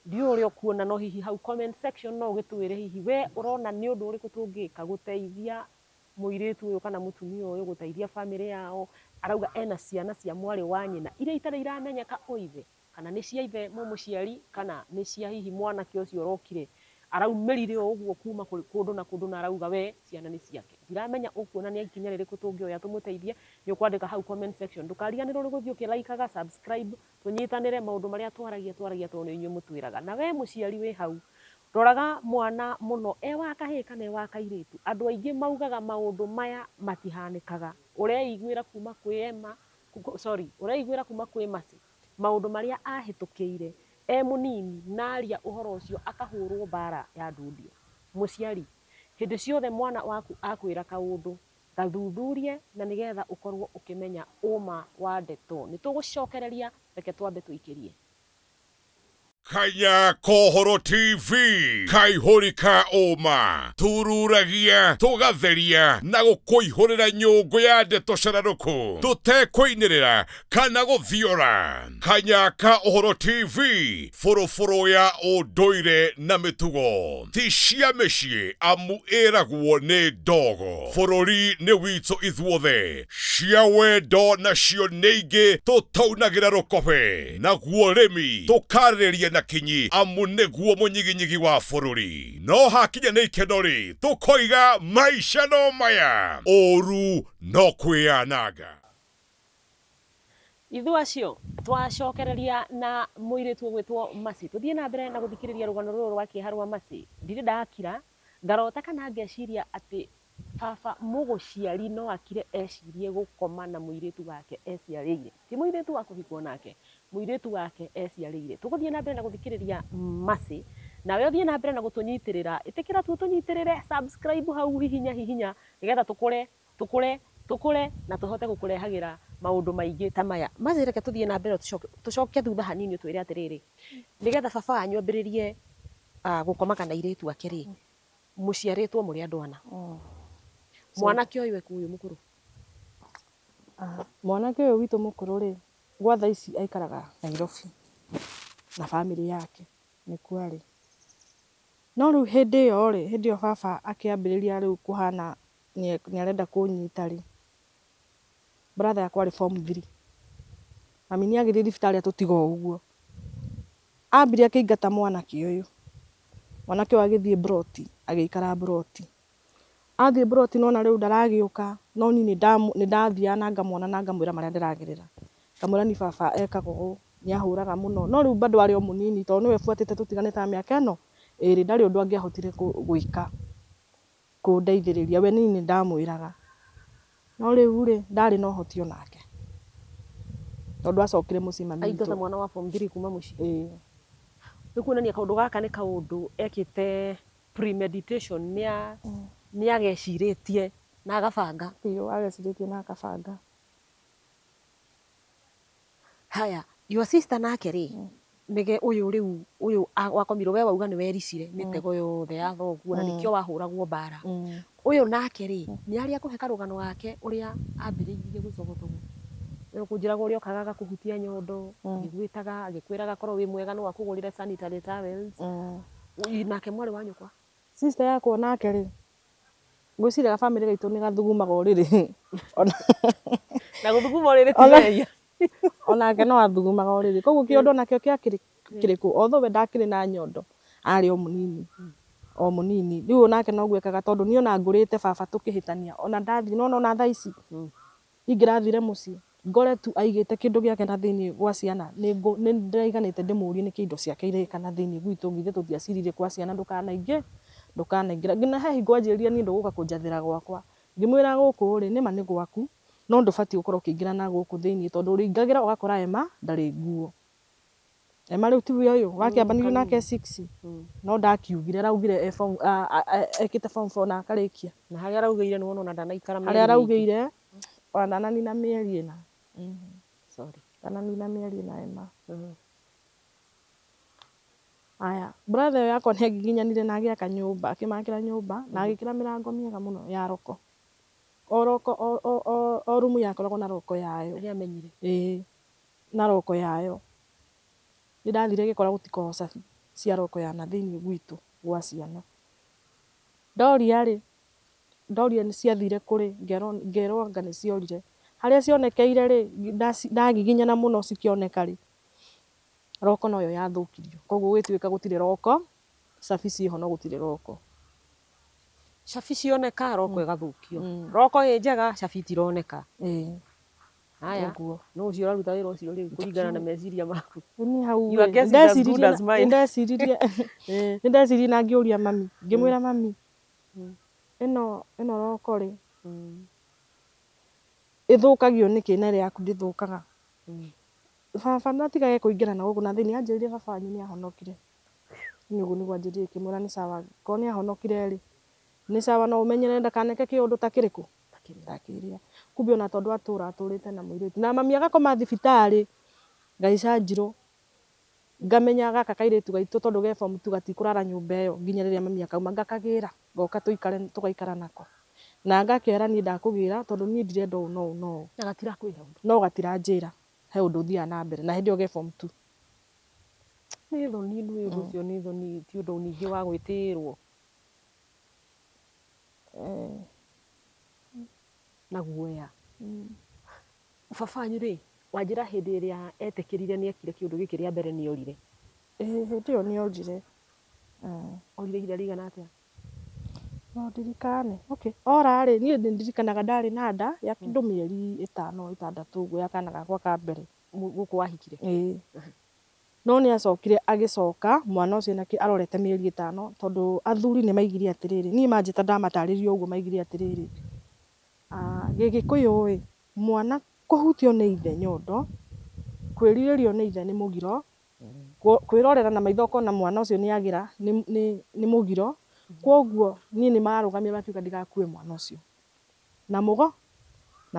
ndiũĩ ũrĩa ũkuona no hihi hau comment section no ũgĩtwĩre hihi we ũrona nĩ ũndũ ũrĩkũ tũngĩka gũteithia mũirĩtu ũyũ kana mũtumia ũyũ, gũteithia bamĩrĩ yao. Arauga ena ciana cia mwarĩ wa nyina iria itarĩ iramenyeka ũithe kana nĩ cia ithe mũmũciari kana nĩ cia hihi mwanake ũcio ũrokire araumĩrire o ũguo kuma kũndũ na kũndũ na arauga we ciana nĩ ciake. Ndiramenya ũkuona nĩ ikinya rĩrĩkũ tũngĩoya tũmũteithie, nĩ ũkwandĩka hau comment section. Ndũkariganĩrwo nĩ gũthiĩ ũkĩ-like subscribe, tũnyitanĩre maũndũ marĩa twaragia twaragia tondũ nĩ inyuĩ mũtwĩraga. Na we mũciari wĩ hau, roraga mwana mũno e wa kahĩĩ kana e wa kairĩtu. Andũ aingĩ maugaga maũndũ maya matihanĩkaga. Ũreiguĩra kuma kwĩ Emma, sorry, ũreiguĩra kuma kwĩ Mercy maũndũ marĩa ahĩtũkĩire e mũnini na aria ũhoro ũcio akahũrwo mbara ya ndundio. Mũciari, hĩndĩ ciothe mwana waku akwĩra kaũndũ, gathuthurie na nĩgetha ũkorwo ũkĩmenya ũma wa ndeto. Nĩ tũgũcokereria, reke twambe tũikĩrie. Kanya Kohoro TV kaihũri ka ũma tururagia tũgatheria na gũkũihũrĩra nyũngũ ya ndeto cararũkũ tũtekũinĩrĩra kana gũthiora. Kanya ka Ũhoro TV bũrũbũrũ ya ũndũire na mĩtugo ti cia mĩciĩ amu ĩragwo nĩ ndogo. Bũrũri nĩ witũ ithuothe, cia wendo nacio nĩ ingĩ tũtaunagĩra rũkobe, naguo ũrĩmi tũkarĩrĩria na kinyi amu nĩguo mũnyiginyigi wa bũrũri. No hakinya nĩ ikeno-rĩ, tũkoiga maica no maya, ũru no kwĩyananga. Ithuĩ acio twacokereria na mũirĩtu ũgwĩtwo Mercy. Tũthiĩ na mbere na gũthikĩrĩria rũgano rũrũ rwa kĩeha rwa Mercy. Ndirĩ ndakira, ngarota kana ngeciria atĩ baba mũgũciari no akire ecirie gũkoma na mũirĩtu wake eciarĩire. Ti mũirĩtu wa kũhikwo nake, mũirĩtu wake eciarĩire. Tũgũthiĩ na mbere na gũthikĩrĩria Mercy, nawe ũthiĩ na mbere na gũtũnyitĩrĩra. Ĩtĩkĩra tu ũtũnyitĩrĩre, subscribe hau hihinya hihinya, nĩgetha tũkũre Tũkũre, tũkũre, na tũhote gũkũrehagĩra maũndũ maingĩ ta maya. Mercy reke tũthiĩ na mbere tũcoke thutha hanini ũtwĩre atĩrĩrĩ, nĩgetha baba wanyu ambĩrĩrie gũkomaga na airĩtu ake rĩ, mũciarĩtwo mũrĩ andũ ana. Mwanake ũyũ ekũ ũyũ mũkũrũ? Mwanake ũyũ witũ mũkũrũ rĩ, gwa thaa ici aikaraga Nairobi na bamĩrĩ yake nĩkuo arĩ. No rĩu hĩndĩ ĩyo rĩ, hĩndĩ ĩyo baba akĩambĩrĩria rĩu kũhana nĩ arenda kũnyita rĩ, brother yakwa arĩ form three. Mami nĩ agĩthiĩ thibitarĩ atũtiga o ũguo. Ambire akĩingata mwanake ũyũ, mwanake ũyũ agĩthiĩ mburoti, agĩikara mburoti. Athiĩ mburoti nĩwona rĩu ndaragĩũka, no niĩ nĩ ndathiaga na ngamuona na ngamwĩra marĩa ndĩragerera. Ngamwĩra niĩ baba ekaga ũũ, nĩ ahũraga mũno, no rĩu bado arĩ o mũnini tondũ nĩwe buatĩte tũtiganĩte na mĩaka ĩno ĩrĩ, ndarĩ ũndũ angĩahotire gwĩka kũndeithĩrĩria, we niĩ nĩ ndamwĩraga. No rĩu rĩ, ndarĩ na ũhoti onake, tondũ acokire mũciĩ mami witũ. Aingata mwana wa form three kuma mũciĩ? Ĩĩ. Nĩ kuonania kaũndũ gaka nĩ kaũndũ ekĩte premeditation, nĩ agecirĩtie na agabanga. Biũ, agecirĩtie na akabanga. Haya, your sister nake rĩ, nĩge ũyũ rĩu ũyũ wakomirwo we wauga nĩ wericire mĩtego yothe ya thoguo na nĩkĩo wahũragwo mbara. Ũyũ nake rĩ, nĩ arĩ akũhe karũgano gake ũrĩa ambĩrĩirie gũcogothwo? We ũkũnjĩraga ũrĩa okaga agakũhutia nyondo, agĩgwĩtaga, agĩkwĩraga korwo wĩ mwega no akũgũrĩre sanitary towels. Nake mwarĩ wa nyũkwa? Sister yakwa nake rĩ, Ngwĩciria gabamĩrĩ gaitũ nĩ gathugumaga ũrĩrĩ. Na gũthuguma ũrĩrĩ ti mehia. Onake no athugumaga ũrĩrĩ. Koguo kĩondo nakĩo kĩakĩrĩ kĩrĩkũ? Although we ndakĩrĩ na nyondo, arĩ o mũnini, o mũnini. Rĩu onake noguo ekaga tondũ niĩ ona ngũrĩte baba tũkĩhĩtania, ona ndathiĩ, nĩ wona ona thaa ici, Ingĩrathire mũciĩ ngore tu aigĩte kĩndũ gĩake na thĩinĩ gwa ciana, nĩ ndĩraiganĩte ndĩmũrie nĩkĩ indo ciake ireka na thĩinĩ gwitũ, githĩ tũtiacirire kwa ciana ndũkanaingĩ, ndũkanaingĩre. Nginya he hingo anjĩrire niĩ ndũgũka kũnjathĩra gwakwa, ngĩmwĩra gũkũ rĩ, nĩma nĩ gwaku, no ndũbatiĩ gũkorwo ũkĩingĩra na gũkũ thĩinĩ tondũ ũrĩingagĩra ũgakora Emma ndarĩ nguo. Emma rĩu tiwe ũyũ wakĩambanĩirio nake e six no ndakiugire araugire e form ekĩte form four na akarĩkia. Na harĩa araugĩire nĩ wona ona ndanaikara mĩeri Harĩa araugĩire ona ndananina mĩeri ĩna. Sorry. Ndananina mĩeri ĩna Emma. Aya, brother ĩyo yakwa nĩ angiginyanire na agĩaka nyũmba, akĩmakĩra nyũmba na agĩkĩra mĩrango mĩega mũno ya roko. O roko o rumu yakoragwo na roko yayo. Nĩ amenyire. Ĩĩ. Na roko yayo. Nĩ ndathire ngĩkora gũtikoragwo cabi cia roko ya na thĩinĩ gwitũ gwa ciana. Ndoria rĩ, ndoria ciathire kũ rĩ, ngerwo anga nĩ ciorire. Harĩa cionekeire rĩ, ndagiginyana mũno cikĩoneka rĩ, roko noyo yathũkirio. Koguo gũgĩtuĩka gũtirĩ roko, cabi ciĩho no gũtirĩ roko. Cabi cioneka, roko ĩgathũkio. Roko ĩ njega, cabi itironeka. Ĩĩ. Haya, Ũguo. nũ ũcio ũraruta wĩra ũcio rĩu kũringana na meciria maku? Niĩ hau Your rĩ, guess is as good as mine. nĩndeciririe nĩndeciririe na ngĩũria mami, ngĩmwĩra mami, ĩno ĩno roko rĩ, ĩthũkagio nĩkĩ na ĩrĩa yaku ndĩthũkaga? Baba natigage kũingĩra na gũkũ na thĩinĩ, anjĩrire baba wanyu nĩahonokire. Niĩ ũguo nĩguo anjĩrire ngĩmwĩra nĩ sawa, angĩkorwo nĩahonokire rĩ, nĩ sawa no ũmenyerere ndakaneke kĩũndũ ta kĩrĩkũ? Ta kĩrĩa. Kumbe ona tondũ atũra atũrĩte na mũirĩtu. Na mami agakoma thibitarĩ, ngaica njirũ. Ngamenya gaka kairĩtu gaitũ tondũ ge form two gatikũrara nyũmba ĩyo nginya rĩrĩa mami akauma, ngakagĩra ngoka tũikare tũgaikara nako. Na ngakera niĩ ndakũgĩra tondũ niĩ ndirenda ũũ na ũũ na ũũ. Na gatirakwĩra ũndũ? No gatiranjĩra he ũndũ ũthiaga na mbere na hĩndĩ ĩyo ge form two. Nĩ thoni nĩ ũndũ ũcio nĩ thoni ti ũndũ ningĩ wa gwĩtĩĩrwo. Na guoya. Baba wanyu rĩ, wanjĩra hĩndĩ ĩrĩa etĩkĩrire nĩ ekire kĩũndũ gĩkĩ rĩa mbere nĩ orire? Ĩĩ hĩndĩ ĩyo nĩ orire. Orire ihinda rĩigana atĩa? No ndirikane, okay, ora rĩ, niĩ nĩ ndirikanaga ndarĩ na nda ya kĩndũ mĩeri ĩtano ĩtandatũ ũguo ya kana gakwa ka mbere. Gũkũ wahikire? Ĩĩ. No nĩ acokire agĩcoka mwana ũcio arorete mĩeri ĩtano tondũ athuri nĩ maigire atĩrĩrĩ, niĩ manjĩta ndamatarĩria ũguo maigire atĩrĩrĩ, Gĩgĩkũyũ ĩ, mwana kũhutio nĩ ithe nyondo, kwĩrirĩrio nĩ ithe nĩ mũgiro, kwĩrorera na maitho ũkona mwana ũcio nĩ agĩra nĩ mũgiro, kwoguo niĩ nĩ marũgamire makiuga ndigakue mwana ũcio na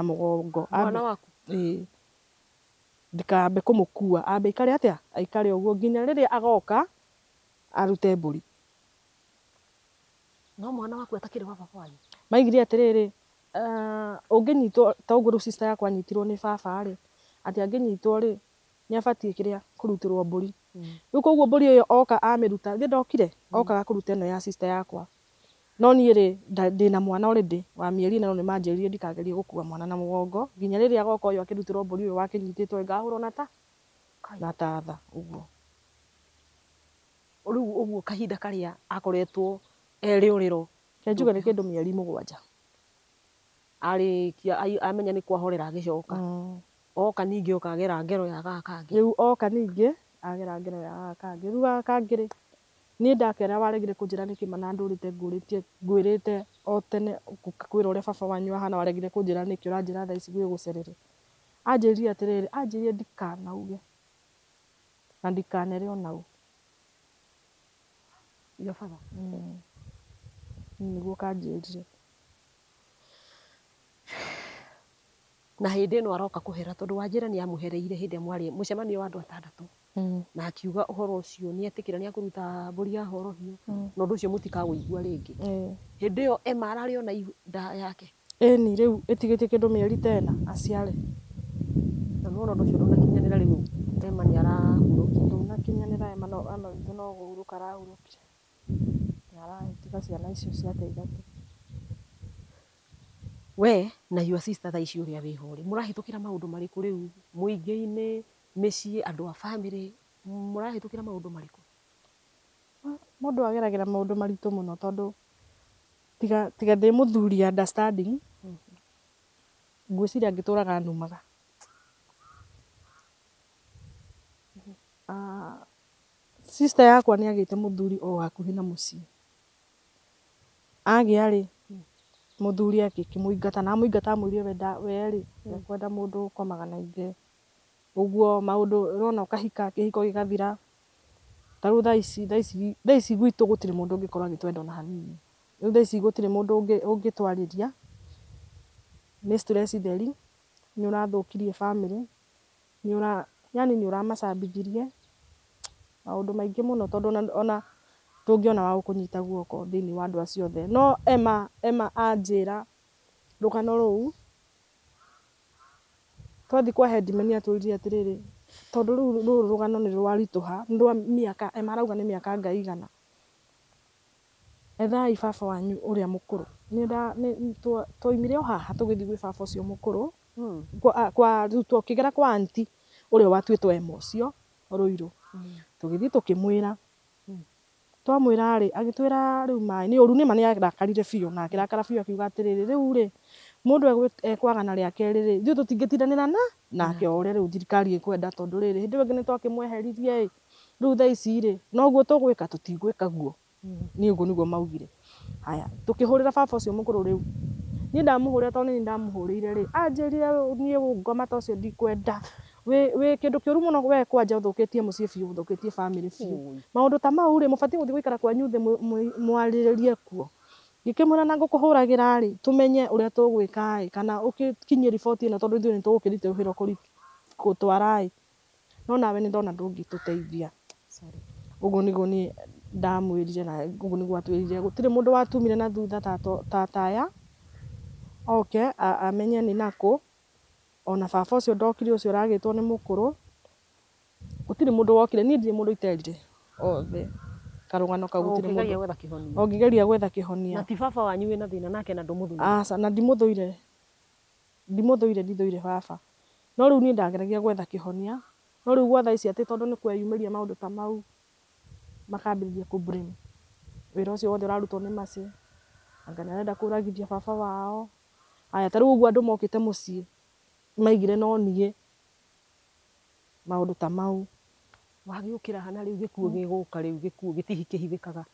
mũgongo. Mwana waku? Ĩĩ. Ndikambe kũmũkua, ambe aikare atĩa? Aikare ũguo nginya rĩrĩa agoka arute mbũri. No mwana waku atakĩrĩ wa baba wanyu? Maigire atĩrĩrĩ, ũngĩnyitwo ta ũguo rĩu sister yakwa anyitirwo nĩ baba rĩ, atĩ angĩnyitwo rĩ, nĩ abatiĩ kĩrĩa, kũrutĩrwo mbũri. Rĩu koguo mbũri ĩyo oka amĩruta, githĩ ndokire? Okaga kũruta ĩno ya sister yakwa. No niĩ rĩ, ndĩna mwana already wa mĩeri ĩna no nĩ manjĩrire ndikagerie gũkua mwana na mũgongo nginya rĩrĩa agoka ũyũ akĩrutĩrwo mbũri ũyũ wakĩnyitĩtwo ĩ, ngahũrwo na ta na tatha ũguo. Rĩu ũguo kahinda karĩa akoretwo e rĩũrĩro. Reke njuge nĩ kĩndũ mĩeri mũgwanja. Arĩkia amenya nĩ kwahorera agĩcoka. Oka ningĩ oka agera ngero ya gaka kangĩ. Rĩu oka ningĩ agera ngero ya gaka kangĩ. Rĩu gaka kangĩ rĩ, niĩ ndakera waregire kũnjĩra nĩkĩ ma na ndũrĩte ngũrĩtie ngwĩrĩte o tene ngakwĩra ũrĩa baba wanyu ahana waregire kũnjĩra nĩkĩ ũranjĩra thaa ici gwĩ gũcerere. Anjĩrire atĩrĩrĩ, anjĩrire ndikanauge na ndikanere ona ũ. Your father? Nĩguo kanjĩrire. Na hĩndĩ ĩno aroka kũhera tondũ wanjĩra nĩ amũhereire hĩndĩ ĩrĩa mwarĩ mũcemanio wa andũ atandatũ na akiuga ũhoro ũcio nĩ etĩkĩra nĩ akũruta mbũri ya horohio na ũndũ ũcio mũtikawũigua rĩngĩ. Hĩndĩ ĩyo Emma ararĩ ona nda yake? Ĩni rĩu ĩtigĩtie kĩndũ mĩeri ta ĩna aciare. Na nĩwona ũndũ ũcio ndũnakinyanĩra rĩu Emma nĩ arahurũkire. Ndũnakinyanĩra Emma no Emma witũ no kũhurũka arahurũkire. Na aragĩtiga ciana icio ciake ithatũ. We na your sister thaa ici ũrĩa wĩho rĩ, mũrahĩtũkĩra maũndũ marĩkũ rĩu mũingĩ-inĩ, mĩciĩ, andũ a bamĩrĩ, mũrahĩtũkĩra maũndũ marĩkũ? Mũndũ ageragĩra maũndũ maritũ mũno tondũ tiga tiga ndĩ mũthuri understanding, ngwĩciria ngĩtũraga numaga. Sister yakwa nĩ agĩte mũthuri o hakuhĩ na mũciĩ. Agĩa rĩ, mũthuri akĩmũingata na amũingata amwĩrire we rĩ, ndekwenda mũndũ ũkomaga na ithe. Ũguo maũndũ ũrona ũkahika kĩhiko gĩgathira. Ta rĩu thaa ici thaa ici thaa ici gwitũ gũtirĩ mũndũ ũngĩkorwo agĩtwenda ona hanini. Rĩu thaa ici gũtirĩ mũndũ ũngĩtwarĩria, nĩ stress theri, nĩ ũrathũkirie bamĩrĩ, nĩ ũra yaani nĩ ũramacambithirie, maũndũ maingĩ mũno tondũ ona ndũngĩona wa gũkũnyita guoko thĩiniĩ wa andũ acio othe. No Emma Emma anjĩra rũgano rũu, twathiĩ kwa headman nĩ atwĩrire atĩrĩrĩ, tondũ rĩu rũrũ rũgano nĩ rwaritũha, nĩ rwa mĩaka, Emma arauga nĩ mĩaka anga ĩigana, ethai baba wanyu ũrĩa mũkũrũ. Twaumire o haha tũgĩthiĩ gwĩ baba ũcio mũkũrũ, kwa rĩu tũkĩgera kwa aunty ũrĩa watuĩtwo Emma ũcio Rũirũ. Tũgĩthiĩ tũkĩmwĩra, twamwĩra rĩ, agĩtwĩra rĩu maĩ nĩ ũru, nĩma nĩ arakarire biũ na akĩrakara biũ akiuga atĩrĩrĩ, rĩu rĩ, mũndũ ekwagana rĩa kerĩ rĩ, ithuĩ tũtingĩtindanĩra na nake o ũrĩa rĩu thirikari ĩkwenda tondũ rĩrĩ, hĩndĩ ĩyo ĩngĩ nĩ twakĩmweheririe ĩ, rĩu thaa ici rĩ, noguo tũgwĩka? Tũtigwĩka guo. Niĩ ũguo nĩguo maugire. Haya, tũkĩhũrĩra baba ũcio mũkũrũ rĩu. Niĩ ndamũhũrĩra tondũ nĩ niĩ ndamũhũrĩire rĩ, anjĩrire niĩ ngoma ta ũcio ndikwenda. Wĩ kĩndũ kĩũru mũno we kwanja ũthũkĩtie mũciĩ biũ, ũthũkĩtie bamĩrĩ biũ. Maũndũ ta mau rĩ, mũbatiĩ gũthiĩ gũikara kwanyu thĩ mwarĩrĩrie kuo. Ngĩkĩmwĩra na ngũkũhũragĩra rĩ, tũmenye ũrĩa tũgwĩka ĩ, kana ũgĩkinyie riboti ĩno tondũ ithuĩ nĩ tũgũkĩritũhĩrwo gũtwara ĩ. No nawe nĩ ndona ndũngĩtũteithia. Sorry. Ũguo nĩguo niĩ ndamwĩrire na ũguo nĩguo atwĩrire. Gũtirĩ mũndũ watumire na thutha tata aya oke amenye nĩ nakũ. Ona baba ũcio ndokire ũcio ũragĩtwo nĩ mũkũrũ. Gũtirĩ mũndũ wokire, niĩ ndirĩ mũndũ iterire othe. Karũgano kau gũtirĩ Ũkĩgeria mũndũ. gwetha kĩhonia. O ngĩgeria gwetha kĩhonia. Na ti baba wanyu wĩna thĩna nake na ndũmũthũire? Aca, na ndimũthũire. Ndimũthũire ndithũire baba. No rĩu niĩ ndageragia gwetha kĩhonia. No rĩu gwa thaa ici atĩ tondũ nĩ kweyumĩria maũndũ ta mau, makambĩrĩria kũ blame wĩra ũcio wothe ũrarutwo nĩ Mercy, anga nĩ arenda kũragithia baba wao. Aya ta rĩu ũguo andũ mokĩte mũciĩ maigire no niĩ, maũndũ ta mau. Wagĩũkĩra ha na rĩu gĩkuũ gĩgũka rĩu gĩkuũ gĩtihikĩhithĩkaga.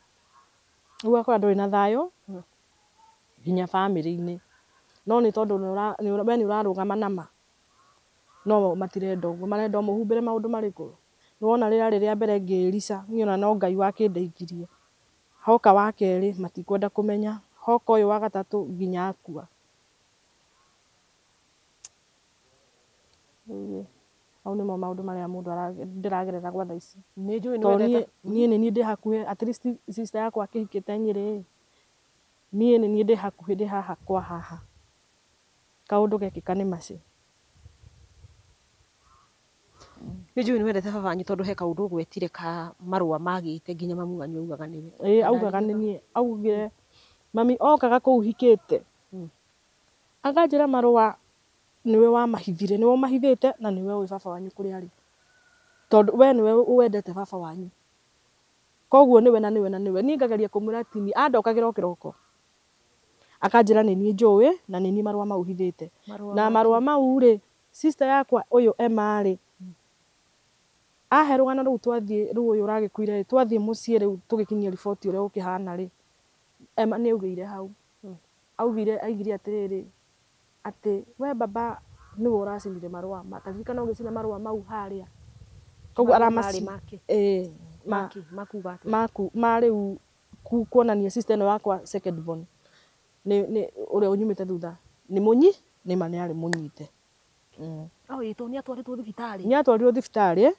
Rĩu ũgakora ndũrĩ na thayũ nginya bamĩrĩ-inĩ. No nĩ tondũ we nĩ ũrarũgama na ma, no matirenda ũguo, marenda ũmũhumbĩre maũndũ marĩkũ? Nĩ wona rĩarĩ rĩa mbere ngĩrica, niĩ ona no Ngai wakĩndeithirie. Hoka wa kerĩ matikwenda kũmenya, hoka ũyũ wa gatatũ nginya akua. Rĩu ĩ, mau nĩmo maũndũ marĩa mũndũ ndĩragerera gwa thaa ici. Nĩ njũĩ nĩ Tondũ wendete niĩ nĩ niĩ ndĩ hakuhĩ, at least sister yakwa akĩhikĩte Nyĩrĩ ĩ, niĩ nĩ niĩ ndĩ hakuhĩ ndĩ haha kwa haha. Kaũndũ gekĩka nĩ Mercy. Nĩ njũĩ nĩ wendete baba wanyu tondũ he kaũndũ ũgwetire ka marũa magĩte nginya mamu wanyu augaga nĩwe. Ĩĩ augaga nĩ niĩ, augire mami okaga kũu hikĩte. Akanjĩra marũa nĩwe wamahithire, nĩwe ũmahithĩte na nĩwe ũĩ baba wanyu kũrĩa arĩ. Tondũ we nĩwe wendete baba wanyu. Koguo nĩwe na nĩwe na nĩwe. Niĩ ngageria kũmwĩra ti niĩ, andokagĩra o kĩroko. Akanjĩra nĩ niĩ njũĩ na nĩ niĩ marũa mau hithĩte. Na marũa mau rĩ, sister yakwa ũyũ Emma rĩ, ahe rũgano rũu twathiĩ rĩu ũyũ ũragĩkuire rĩ, twathiĩ mũciĩ rĩu tũgĩkinyia riboti ũrĩa gũkĩhana rĩ, Emma nĩ augĩire hau. Augire aigire atĩrĩrĩ, atĩ we baba nĩwe ũracinire marũa, ta ririkana ũgĩcina marũa mau harĩa. Koguo aramaci ĩĩ ma makuga atĩa? Maku ma rĩu kuonania sister ĩno yakwa second born nĩ ũrĩa ũnyumĩte thutha nĩ mũnyi nĩ ma nĩ arĩ mũnyite. Oh, ĩĩ tondũ nĩ atwarĩtwo thibitarĩ. Nĩ atwarirwo thibitarĩ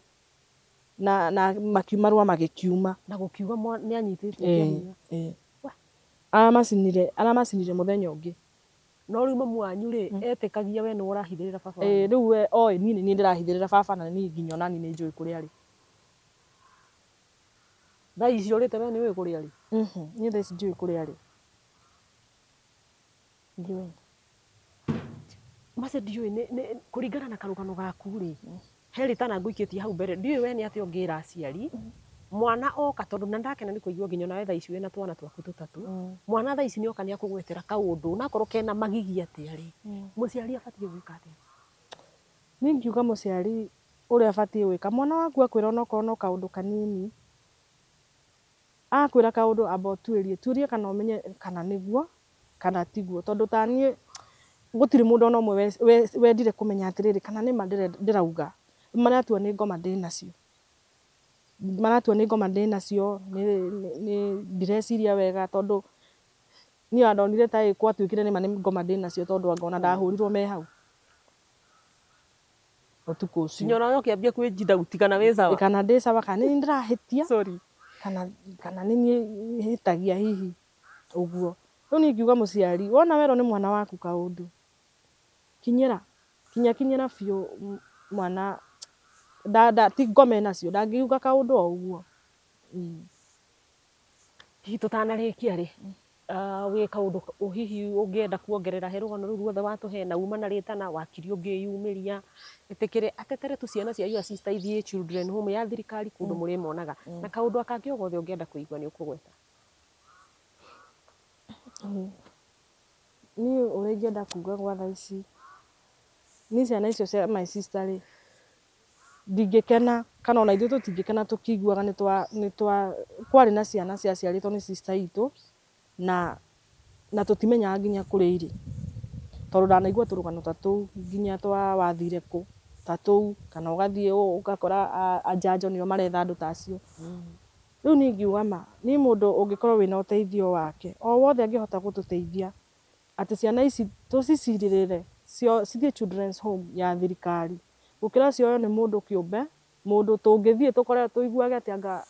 na marũa magĩkiuma. Na gũkiuga nĩ anyitĩtwo kĩa hinya. Ĩĩ. Aramacinire aramacinire mũthenya ũngĩ. No rĩu mamu wanyu rĩ, etĩkagia we nĩwe ũrahithĩrĩra baba wanyu. Ĩĩ rĩu we oĩ niĩ nĩ niĩ ndĩrahithĩrĩra baba na niĩ nginya ona niĩ nĩ njũĩ kũrĩa arĩ. Thaa ici ũrĩte we nĩ ũĩ kũrĩa arĩ? Niĩ thaa ici ndiũĩ kũrĩa arĩ. Ndiũĩ. Mercy ndiũĩ nĩ kũringana na karũgano gaku rĩ, he rĩtana ngũikĩtie hau mbere, ndiũĩ we nĩ atĩa ũngĩra aciari, mwana oka tondũ na ndakena nĩ kũigua nginya onawe thaa ici wĩna twana twaku tũtatũ, mwana thaa ici nĩ oka nĩ akũgwetera kaũndũ onakorwo kena magigi atĩa rĩ, mũciari abatiĩ gwĩka atĩa? Niĩ ingiuga mũciari ũrĩa abatiĩ gwĩka, mwana waku akwĩra onokorwo no kaũndũ kanini, akwĩra kaũndũ amba ũtuĩrie, tuĩria kana ũmenye kana nĩguo kana tiguo. Tondũ ta niĩ gũtirĩ mũndũ ona ũmwe wendire kũmenya atĩrĩrĩ kana nĩma ndĩrauga. Maratua nĩ ngoma ndĩnacio. Maratua nĩ ngoma ndĩnacio, ndireciria wega tondũ niĩ ona ndonire ta gwatuĩkire nĩma nĩ ngoma ndĩnacio tondũ anga ona ndahũrirwo me hau ũtukũ ũcio. Nginya onawe ũkĩambia kwĩnjindauti kana wĩ sawa. Kana ndĩ sawa kana nĩ niĩ ndĩrahĩtia. Sorry. Kana nĩ niĩ hĩtagia hihi ũguo. Rĩu niĩ ingiuga mũciari wona werwo nĩ mwana waku kaũndũ, kinyĩra, kinya kinyĩra biũ mwana ti ngoma enacio ndangĩuga kaũndũ o ũguo. Hihi tũtanarĩkia rĩ, wĩ kaũndũ hihi ũngĩenda kuongerera he rũgano rũu ruothe watũhe na uma na rĩtana wakiri ũngĩyumĩria ĩtĩkĩre atetere tu ciana cia your sister ithiĩ children home ya thirikari kũndũ mũrĩmonaga na kaũndũ kangĩ o gothe ũngĩenda kũigua nĩ ũkũgweta. Niĩ ũrĩa ingĩenda kuga gwa thaa ici, niĩ ciana icio cia my sister rĩ, ndingĩkena kana ona ithuĩ tũtingĩkena tũkĩiguaga nĩ twa kwarĩ na ciana ciaciarĩtwo nĩ sister itũ na tũtimenyaga nginya kũrĩa irĩ. Tondũ ndanaigua tũrũgano ta tũu nginya twa wathire kũ ta tũu kana ũgathiĩ ũgakora anjanjo nĩo maretha andũ ta acio. Rĩu niĩ ingiuga ma, niĩ mũndũ ũngĩkorwo wĩna ũteithio wake o wothe angĩhota gũtũteithia atĩ ciana ici tũcicirĩrĩre cithiĩ children's home ya thirikari gũkĩra cioywo nĩ mũndũ kĩũmbe Mũndũ tũngĩthiĩ tũkore tũiguage atĩ anga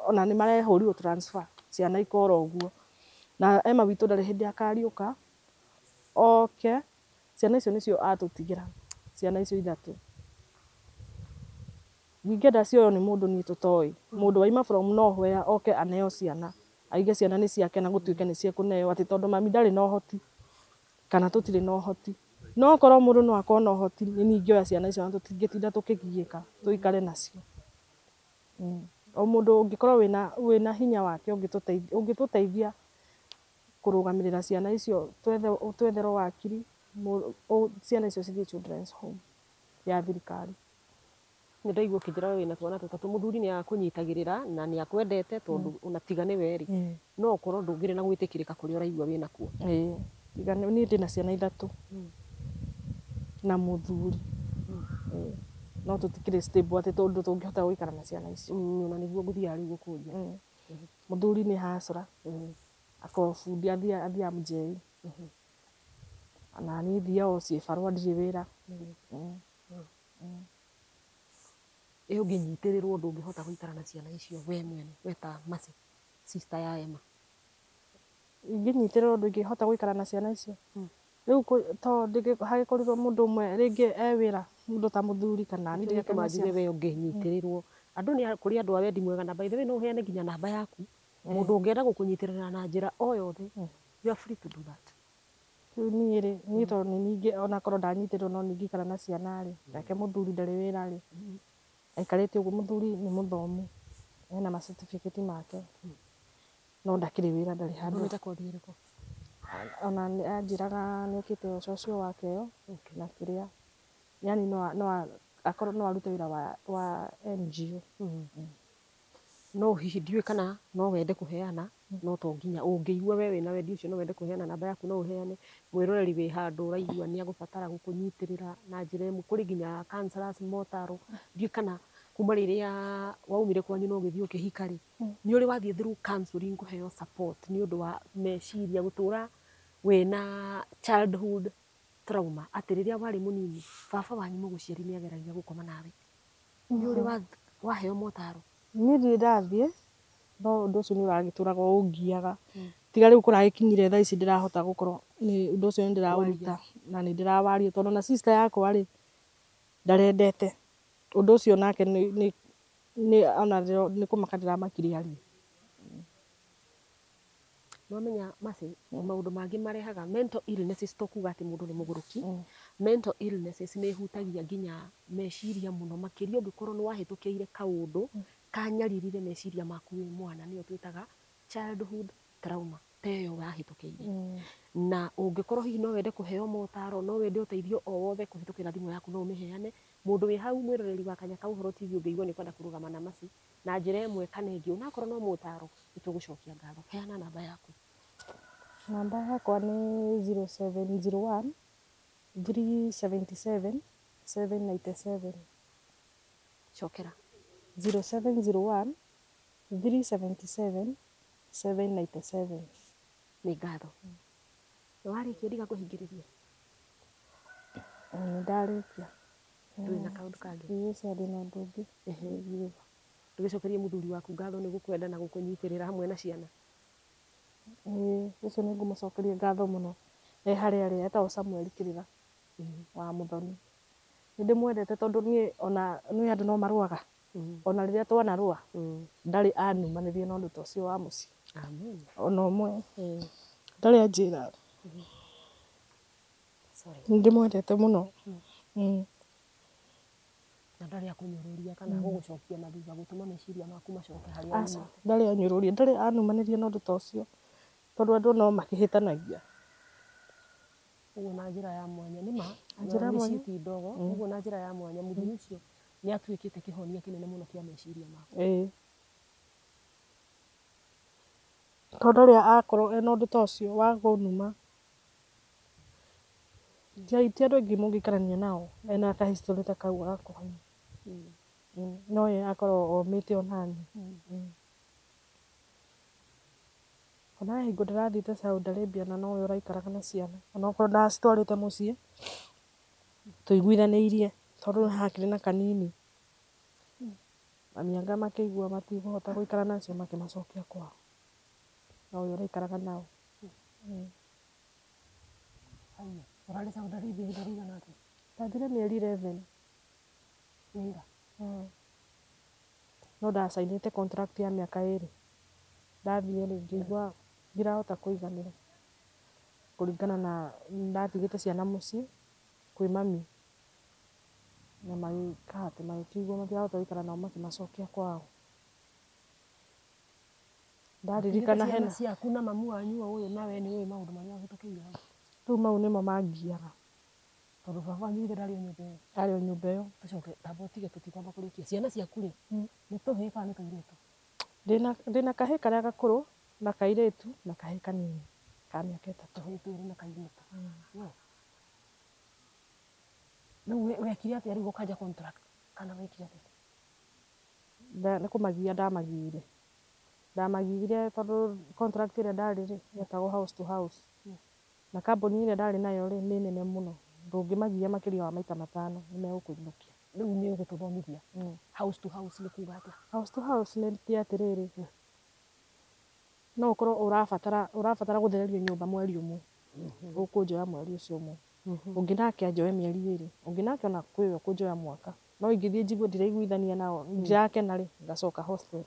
ona nĩ marehũrirwo transfer, ciana ikora ũguo. Na Emma witũ ndarĩ hĩndĩ akariũka oke, ciana icio nĩcio atũtigĩra, ciana icio ithatũ. Ingĩenda cioywo nĩ mũndũ niĩ tũtoĩ, mũndũ waima from nowhere oke aneo ciana, aige ciana nĩ ciake na gũtuĩke nĩ ciekũneo atĩ tondũ mami ndarĩ na ũhoti kana tũtirĩ na ũhoti. No okorwo mũndũ no akorwo na ũhoti nĩ niĩ ingĩoya ciana icio na tũtingĩtinda tũkĩgiĩka tũikare nacio. O mũndũ ũngĩkorwo wĩna hinya wake ũngĩtũteithia kũrũgamĩrĩra ciana icio twetherwo wakiri ciana icio cithiĩ children's home ya thirikari. Nĩ ndaigua ũkĩnjĩra we wĩna twana tũtatũ, mũthuri nĩ akũnyitagĩrĩra na nĩ akwendete tondũ ona tiga nĩwe rĩ, no ũkorwo ndũngĩrĩ na gwĩtĩkĩrĩka kũrĩa ũraigua wĩna kuo. Ĩĩ, tiga niĩ ndĩna ciana ithatũ na mũthuri. Ĩĩ, no tũtikĩrĩ stable atĩ tondũ tũngĩhota gũikara na ciana icio. Ona nĩguo ngũthiaga rĩu gũkũria. Mũthuri nĩ hustler, akoragwo bundi, athiaga mũjei. Na niĩ thiaga o cibarũa ndirĩ wĩra. Ĩ ũngĩnyitĩrĩrwo ndũngĩhota gũikara na ciana icio we mwene, we ta Mercy, sister ya Emma? Ingĩnyitĩrĩrwo ndũngĩhota gũikara na ciana icio. Rĩu to hagĩkorirwo mũndũ ũmwe rĩngĩ e wĩra, mũndũ ta mũthuri kana niĩ Nĩkĩo ndigakĩone gĩatũma njuge ciana. we ũngĩnyitĩrĩrwo. Andũ nĩ kũrĩ andũ a wendi mwega na by the way no ũheane nginya namba yaku, mũndũ ũngĩenda gũkũnyitĩrĩra na njĩra o yothe, you are free to do that. Rĩu niĩ rĩ, niĩ tondũ nĩ niĩ onakorwo ndanyitĩrĩrwo no niĩ ingĩikara na ciana rĩ, nake mũthuri ndarĩ wĩra rĩ, aikarĩte ũguo, mũthuri nĩ mũthomu, ena ma certificate make, no ndakĩrĩ wĩra ndarĩ handũ. Athomete kothi ĩrĩkũ? Ona anjĩraga nĩ ekĩte social work ĩyo na kĩrĩa, yaani no akorwo no arute wĩra wa NGO. No hihi ndiũĩ kana no wende kũheana, no to nginya. Ũngĩigua we wĩna wendi ũcio no wende kũheana namba yaku no ũheane. Mwĩroreri wĩ handũ ũraigua nĩ agũbatara gũkũnyitĩrĩra na njĩra ĩmwe. Kũrĩ nginya counselors motaro. Ndiũĩ kana kuma rĩrĩa waumire kwanyu na ũgĩthiĩ ũkĩhika rĩ, nĩ ũrĩ wathiĩ through counselling kũheo support nĩ ũndũ wa meciria gũtũra wĩna childhood trauma atĩ rĩrĩa warĩ mũnini baba wanyu mũgũciari nĩ ageragia gũkoma nawe? Nĩ ũrĩ waheo motaro? Niĩ ndirĩ ndathiĩ, no ũndũ ũcio nĩ ũragĩtũraga ũngiaga. Tiga rĩu kũragĩkinyire thaa ici ndĩrahota gũkorwo ũndũ ũcio nĩ ndĩraũruta na nĩ ndĩrawaria tondũ ona sister yakwa rĩ, ndarendete. Ũndũ ũcio nake ona nĩ kũmaka ndĩramakirie arie. Nĩwamenya Mercy, maũndũ mangĩ marehaga mental illnesses to kuga atĩ mũndũ nĩ mũgũrũki. Mental illnesses nĩ ĩhutagia nginya meciria mũno makĩria ũngĩkorwo nĩ wahĩtũkĩire kaũndũ kanyaririre meciria maku wĩ mwana nĩyo twĩtaga childhood trauma ta ĩyo wahĩtũkĩire. Na ũngĩkorwo hihi no wende kũheo motaro, no wende ũteithio o wothe kũhĩtũkĩra thimũ yaku no ũmĩheane. Mũndũ wĩ hau mwĩroreri wa Kanya ka Ũhoro TV ũngĩigua nĩ ũkwenda kũrũgama na Mercy na njĩra ĩmwe kana ĩngĩ onakorwo no motaro nĩ tũgũcokia ngatho. Heana namba yaku. Namba yakwa nĩ 0701 377 797. Cokera. 0701 377 797. Nĩ ngatho. Nĩ warĩkia ndigakũhingĩrĩria? Nĩ ndarĩkia. Ndũrĩ na kaũndũ kangĩ? Ĩĩ aca ndĩ na ũndũ ũngĩ. Ndũgĩcokerie mũthuri waku ngatho nĩ gũkwenda na gũkũnyitĩrĩra hamwe na ciana. Ĩĩ ũcio nĩ ngũmũcokeria ngatho mũno. E harĩa arĩ etagwo Samuel Kĩrĩra wa Mũthoni. Nĩ ndĩmwendete tondũ niĩ ona nĩ andũ no marũaga. Ona rĩrĩa twanarũa ndarĩ anumanĩria na ũndũ ta ũcio wa mũciĩ. Amen. Ona ũmwe. Ndarĩ anjĩra. Sorry. Nĩ ndĩmwendete mũno. Na ndarĩ akũnyũrũria kana gũgũcokia na thutha gũtũma meciria maku macoke harĩa Aca, umĩte. ndarĩ anyũrũria, ndarĩ anumanĩria na ũndũ ta ũcio. Tondũ andũ no makĩhĩtanagia. Ũguo na njĩra ya mwanya nĩ ma Na njĩra ya mĩciĩ mwanya. ti ndogo, ũguo na njĩra ya mwanya mũthuri ũcio nĩ atuĩkĩte kĩhonia kĩnene mũno kĩa meciria maku. Ĩĩ. Tondũ ndarĩ akorwo ena ũndũ ta ũcio wa kũnuma. Ti andũ aingĩ mũngĩikarania nao ena ka history ta kau gakwa. No ye akorwo omĩte onani. Ona he hingo ndĩrathiĩte Saudi Arabia na nowe ũraikaraga na ciana onokorwo ndacitwarĩte mũciĩ, tũiguithanĩirie tondũ hakĩrĩ na kanini. Mami anga makĩigua matikũhota gũikara nacio makĩmacokia kwao. Na ũyũ ũraikaraga nao. Haiya, ũrarĩ Saudi Arabia ihinda rĩigana atĩa? Ndathire mĩeri 11. Wĩra? No ndacainĩte contract ya mĩaka ĩrĩ. Ndathiĩ rĩ, ngĩigua ndirahota kũiganĩra kũringana na ndatigĩte ciana mũciĩ kwĩ mami na magĩka atĩ magĩkĩigua matirahota gũikara nao makĩmacokia kwao. Ndaririkana Ciana hena ciaku na mamu wanyu o ũyũ na we nĩ ũĩ maũndũ marĩa ũhĩtũkĩire hau. Rĩu mau nĩmo mangiaga. Tondũ baba wanyu githĩ ndarĩ o nyũmba ĩyo? Arĩ o nyũmba ĩyo. Tũcoke tamba ũtige tũtikwamba kũrĩkia. Ciana ciaku rĩ, nĩ tũhĩĩ kana nĩ tũirĩtu? Ndĩna kahĩĩ karĩa gakũrũ na kairĩtu na kahĩĩ kanini ka mĩaka 3. Tũhĩĩ twĩrĩ na kairĩtu. We. Rĩu wekire atĩa rĩu ũkanja contract kana wekire atĩa? Nĩ kũmagia ndamagiire. Ndamagiire tondũ contract ĩrĩa ndarĩ rĩ, yetagwo house to house. Na kambuni ĩrĩa ndarĩ nayo rĩ, nĩ nene mũno. Ndũngĩmagia makĩria wa maita 5 nĩ megũkũinũkia. Rĩu nĩ ũgũtũthomithia. House to house nĩ kuga atĩa? House to house nĩ ti atĩrĩrĩ, no ũkorwo ũrabatara gũthererio nyũmba mweri ũmwe. Ũkũnjoya mweri ũcio ũmwe. Ũngĩ nake anjoe mĩeri 2. Ũngĩ nake ona kwĩwe ũkũnjoya mwaka. No ingĩthiĩ njigue ndiraiguithania nao, ndirakena rĩ, ngacoka hostel.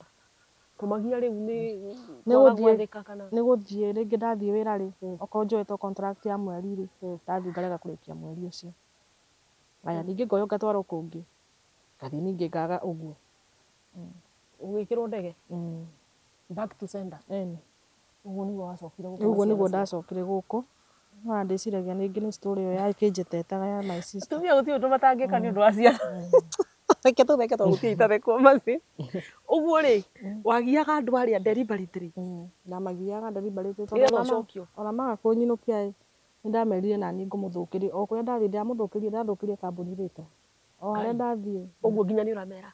Kũmagia rĩu nĩ kwaga gwathĩka kana? Nĩ gũthiĩ rĩngĩ ndathiĩ wĩra rĩ, okorwo njoete contract ya mweri rĩ, ndathiĩ ngarega kũrĩkia mweri ũcio. Aya ningĩ ngoywo ngatwarwo kũngĩ. Ngathiĩ ningĩ ngaga ũguo. Ũgĩkĩrwo ndege? Back to sender. Ĩni. Ũguo nĩguo wacokire gũkũ? Ũguo nĩguo ndacokire gũkũ. No ndĩciragia rĩngĩ nĩ story ĩyo yakĩnjetetaga ya my sister. Atumia gũtirĩ ũndũ matangĩka nĩ ũndũ wa ciana. Reke tũtheke tondũ gũtirĩ itathekwo maci. Ũguo rĩ, wagiaga andũ arĩa deliberately? Ndamagiaga deliberately tondũ Nĩgetha ũcokio. Ona maga kũnyinũkia ĩ, nĩndamerire naniĩ ngũmũthũkĩria. O kũrĩa ndathiĩ ndamũthũkĩria, ndathũkĩria kambuni rĩtwa. O harĩa ndathiĩ. Ũguo nginya nĩ ũramera?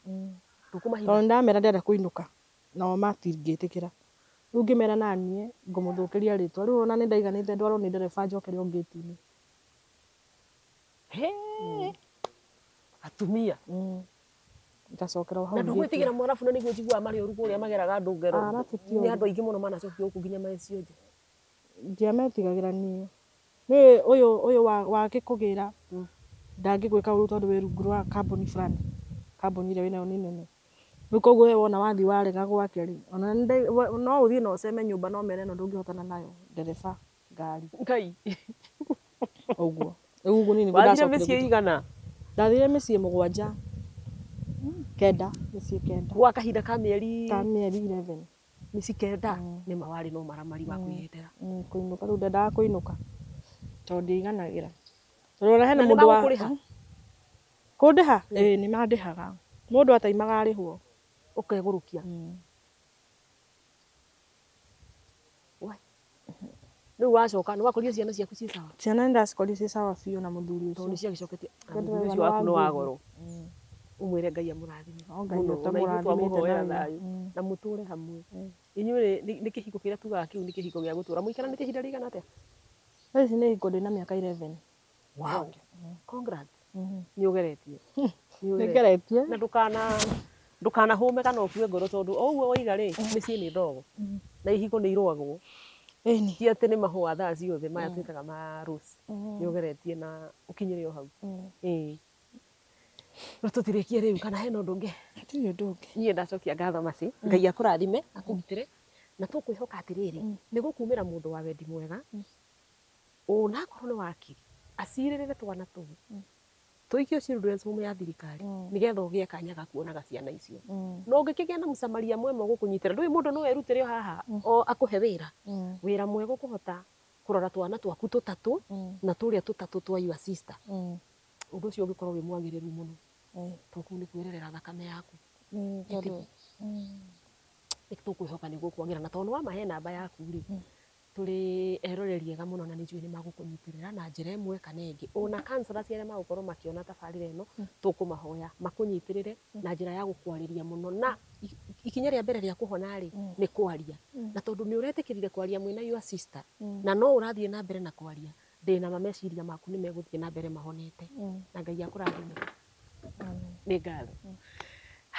Ndũkũmahitha? Tondũ nĩndamera ndĩrenda kũinũka, nao matingĩtĩkĩra. Rĩu ngĩmera naniĩ ngũmũthũkĩria rĩtwa. Rĩu ona nĩndaiganĩte ndwarwo nĩ ndereba njokere o ngĩti-inĩ. Atumia. Ngacokera o hau Na ndũgwĩtigĩra mwarabu na nĩguo njiguaga marĩ ũru kũrĩa mageraga andũ ngero. Arabu ti Nĩ ũru. andũ aingĩ mũno manacokio gũkũ nginya macio nja. Ndiametigagĩra niĩ. Niĩ ũyũ ũyũ wa gĩkũgĩra ndangĩgwĩka ũru tondũ wĩ rungu rwa kambuni fulani. Kambuni ĩrĩa wĩnayo nĩ nene. Rĩu koguo we wona wathiĩ warega gwake rĩ, ona no ũthiĩ na ũceme nyũmba no mere ĩno ndũngĩhotana nayo, ndereba ngari. Ngai. Ũguo. Rĩu ũguo niĩ nĩguo Wathire ndacokire mĩciĩ gwitũ. igana? Ndathire mĩciĩ 7. 9, mĩciĩ 9. Gwa kahinda ka mĩeri? Ka mĩeri 11. Mĩciĩ 9? Nĩ ma warĩ na ũmaramari wa kwĩyendera. Kũinũka rĩu ndendaga kũinũka tondũ ndiaiganagĩra. Tondũ ona hena Na nĩ mũndũ wa magũkũrĩha? Kũndĩha? Ĩĩ nĩ mandĩhaga. Mũndũ ataimaga arĩhwo. Ũkegũrũkia? Rĩu wacoka nĩ wakorire ciana ciaku ciĩ sawa? Ciana nĩ ndacikorire ciĩ sawa biũ na mũthuri ũcio. Tondũ nĩ ciagĩcoketie. Na Nĩ mũthuri ndĩraigua ũcio nĩ waku nĩ wa wa goro. Ũmwĩre Ngai amũrathime. O Ngai Mũno, ona ithuĩ ũtamũrathimĩte twamũhoera na thayũ. Na mũtũre hamwe. Inyuĩ rĩ, nĩ kĩhiko kĩrĩa tugaga kĩu nĩ kĩhiko gĩa gũtũra. Mũikaranĩtie ihinda rĩigana atĩa? Thaa ici nĩ hingo ndĩna mĩaka 11. Wow. Congrats. Nĩ ũgeretie. Nĩ Nĩ ngeretie. Na ndũkanahũme kana ũkue ngoro tondũ o ũguo woiga rĩ, mĩciĩ nĩ ndogo. Na ihiko nĩ irũagwo. Ĩni. Ti atĩ nĩ mahũa thaa ciothe maya twĩtaga ma rose. Nĩ ũgeretie na ũkinyĩre o hau. Ĩĩ. Rĩu tũtirĩkie rĩu kana hena ũndũ ũngĩ? Hatirĩ ũndũ ũngĩ. Niĩ ndacokia ngatho Mercy. Ngai akũrathime, akũgitĩre. Na tũkwĩhoka atĩrĩrĩ, nĩ gũkumĩra mũndũ wa wendi mwega, ona akorwo nĩ wakiri, acirĩrĩre twana tũu. Tũikio children's home ya thirikari, nĩgetha ũgĩe kanya ga kuonaga ciana icio. Na ũngĩkĩgĩa na mũsamaria mwema ũgũkũnyitĩra, ndũĩ mũndũ no erutĩre o haha, o akũhe wĩra. Wĩra mwega ũkũhota kũrora twana twaku 3 na tũrĩa 3 twa your sister. Ũndũ ũcio ũngĩkorwo wĩ mwagĩrĩru mũno. Tondũ kũu nĩ kwĩrerera thakame yaku. Tondũ Nĩ tũkwĩhoka nĩ gũkwagĩra. Na tondũ nĩ wamahe namba yaku rĩ, tũrĩ eroreri ega mũno na nĩ njũĩ nĩ magũkũnyitĩrĩra na njĩra ĩmwe kana ĩngĩ. Ona counselors arĩa magũkorwo makĩona tabarĩra ĩno, tũkũmahoya makũnyitĩrĩre na njĩra ya gũkwarĩria mũno. Na ikinya rĩa mbere rĩa kũhona rĩ, nĩ kwaria. Na tondũ nĩ ũretĩkĩrire kwaria mwĩna your sister, na no ũrathiĩ na mbere na kwaria, ndĩna ma meciria maku nĩ megũthiĩ na mbere mahonete. Na Ngai akũrathime. Nĩ ngatho.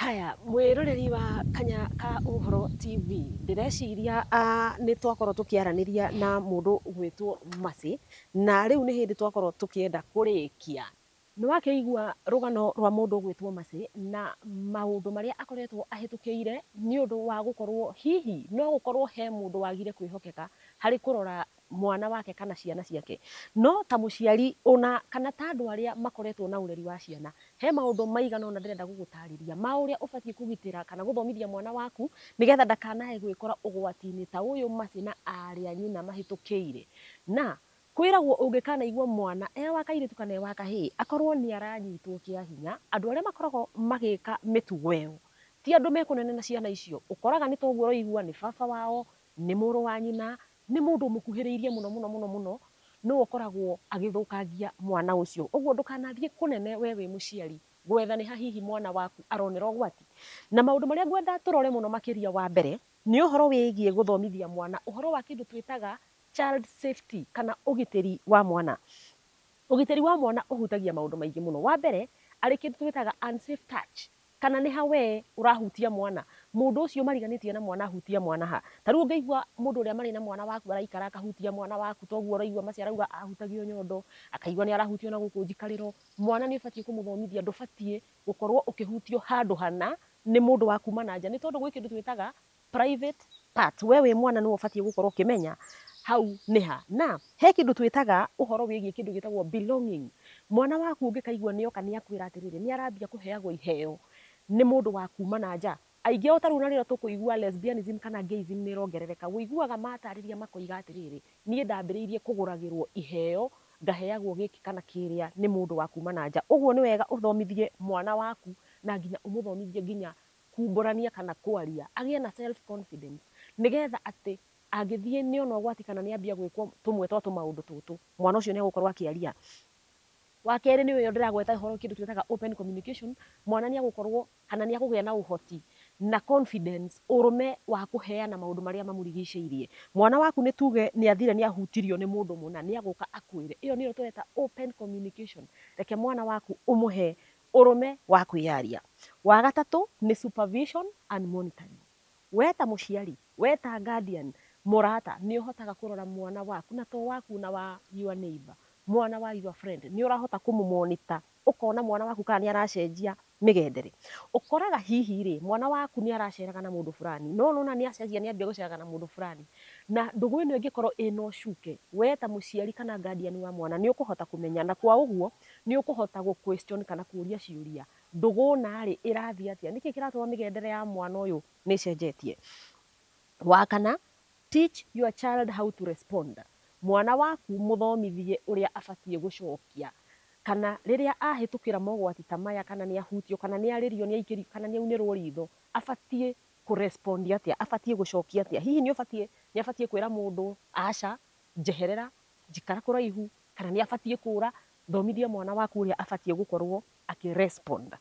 Haya, mwĩroreri wa Kanya ka Ũhoro TV, ndĩreciria nĩ twakorwo tũkĩaranĩria na mũndũ ũgwĩtwo Mercy, na rĩu nĩ hĩndĩ twakorwo tũkĩenda kũrĩkia. Nĩ wakĩigua rũgano rwa mũndũ ũgwĩtwo Mercy na maũndũ marĩa akoretwo ahĩtũkĩire nĩ ũndũ wa gũkorwo hihi no gũkorwo he mũndũ wagire kwĩhokeka harĩ kũrora mwana wake kana ciana ciake. No ta mũciari ona kana ta andũ arĩa makoretwo na ũreri wa ciana, he maũndũ maigana ũna ndĩrenda gũgũtarĩria ma ũrĩa ũbatiĩ kũgitĩra kana gũthomithia mwana waku nĩgetha ndakanae gwĩkora ũgwati-inĩ ta ũyũ Mercy na aarĩ a nyina mahĩtũkĩire. Na kwĩragwo ũngĩkanaigua mwana e wa kairĩtu kana e wa kahĩĩ akorwo nĩ aranyitwo kĩa hinya, andũ arĩa makoragwo magĩka mĩtugo ĩyo ti andũ me kũnene na ciana icio. Ũkoraga nĩ ta ũguo ũraigua nĩ baba wao, nĩ mũrũ wa nyina, nĩ mũndũ ũmũkuhĩrĩirie mũno mũno mũno mũno, nĩwe ũkoragwo agĩthũkangia mwana ũcio. Ũguo ndũkanathiĩ kũnene we wĩ mũciari gwetha nĩ ha hihi mwana waku aronera ũgwati. Na maũndũ marĩa ngwenda tũrore mũno makĩria wa mbere, nĩ ũhoro wĩgiĩ gũthomithia mwana ũhoro wa kĩndũ twĩtaga child safety kana ũgitĩri wa mwana. Ũgitĩri wa mwana ũhutagia maũndũ maingĩ mũno. Wa mbere, arĩ kĩndũ twĩtaga unsafe touch. Kana nĩ ha wee ũrahutia mwana? Mũndũ ũcio mariganĩtie na mwana ahutia mwana ha? Ta rĩu ũngĩigua mũndũ ũrĩa marĩ na mwana waku araikara akahutia mwana waku ta ũguo ũraigua Mercy arauga ahutagio nyondo, akaigua nĩ arahutio na gũkũ njikarĩro, mwana nĩ ũbatiĩ kũmũthomithia ndũbatiĩ gũkorwo ũkĩhutio handũ hana nĩ mũndũ wa kuma na nja nĩ tondũ gwĩ kĩndũ twĩtaga private part. We wĩ mwana nĩwe ũbatiĩ gũkorwo ũkĩmenya hau nĩ ha. Na he kĩndũ twĩtaga ũhoro wĩgiĩ kĩndũ gĩtagwo belonging. Mwana waku ũngĩkaigua nĩ oka nĩ akwĩra atĩrĩrĩ, nĩ arambia kũheagwo iheo nĩ mũndũ wa kuma na nja. Aingĩ ao ta rĩu na rĩrĩa tũkũigua lesbianism kana gayism nĩ ĩrongerereka, ũiguaga matarĩria makoiga atĩrĩrĩ, niĩ ndambĩrĩirie kũgũragĩrwo iheo, ngaheagwo gĩkĩ kana kĩrĩa nĩ mũndũ wa kuma na nja. Ũguo nĩ wega ũthomithie mwana waku na nginya ũmũthomithie nginya kumbũrania kana kwaria, agĩe na self confidence nĩgetha atĩ angĩthiĩ nĩona ũgwati kana nĩambia gwĩkwo tũmwe twa tũmaũndũ tũtũ, mwana ũcio nĩegũkorwo akĩaria. Wa kerĩ nĩ ũyũ ndĩragweta ũhoro kĩndũ twĩtaga open communication, mwana nĩegũkorwo kana nĩekũgĩa na ũhoti na confidence, ũrũme wa kũheana maũndũ marĩa mamũrigicĩirie. Mwana waku nĩ tuge nĩathire nĩahutirio nĩ mũndũ mũna, nĩegũka akwĩre. Ĩyo nĩyo tũreta open communication. Reke mwana waku ũmũhe ũrũme wa kwĩyaria. Wa gatatũ nĩ supervision and monitoring. We ta mũciari, we ta guardian, mũrata, nĩ ũhotaga kũrora mwana waku, na to waku na wa your neighbor, mwana wa your friend, nĩ ũrahota kũmũ monitor, ũkona mwana waku kana nĩ aracenjia mĩgendere. Ũkoraga hihi rĩ, mwana waku nĩ araceraga na mũndũ fulani, no nĩwona nĩ acenjia nĩ ambia gũceraga na mũndũ fulani. Na ndũgũ ĩno ĩngĩkorwo ĩna ũcuke, we ta mũciari kana guardian wa mwana nĩ ũkũhota kũmenya, na kwa ũguo nĩ ũkũhota gũ question kana kũria ciũria, ndũgũ na rĩ ĩrathiĩ atĩa, nĩkĩ kĩratũma mĩgendere ya mwana ũyũ nĩ ĩcenjetie. Wa kana, teach your child how to respond. Mwana waku mũthomithie ũrĩa abatiĩ gũcokia, kana rĩrĩa ahĩtũkĩra mogwati ta maya, kana nĩ ahutio, kana nĩ arĩrio, nĩ aikĩrio, kana nĩ aunĩrwo ritho, abatiĩ kũ respond atĩa, abatiĩ gũcokia atĩa. Hihi nĩ ũbatiĩ, nĩ abatiĩ kwĩra mũndũ aca, njeherera, njikara kũraihu, kana nĩ abatiĩ kũra. Thomithia mwana waku ũrĩa abatiĩ gũkorwo akĩ respond.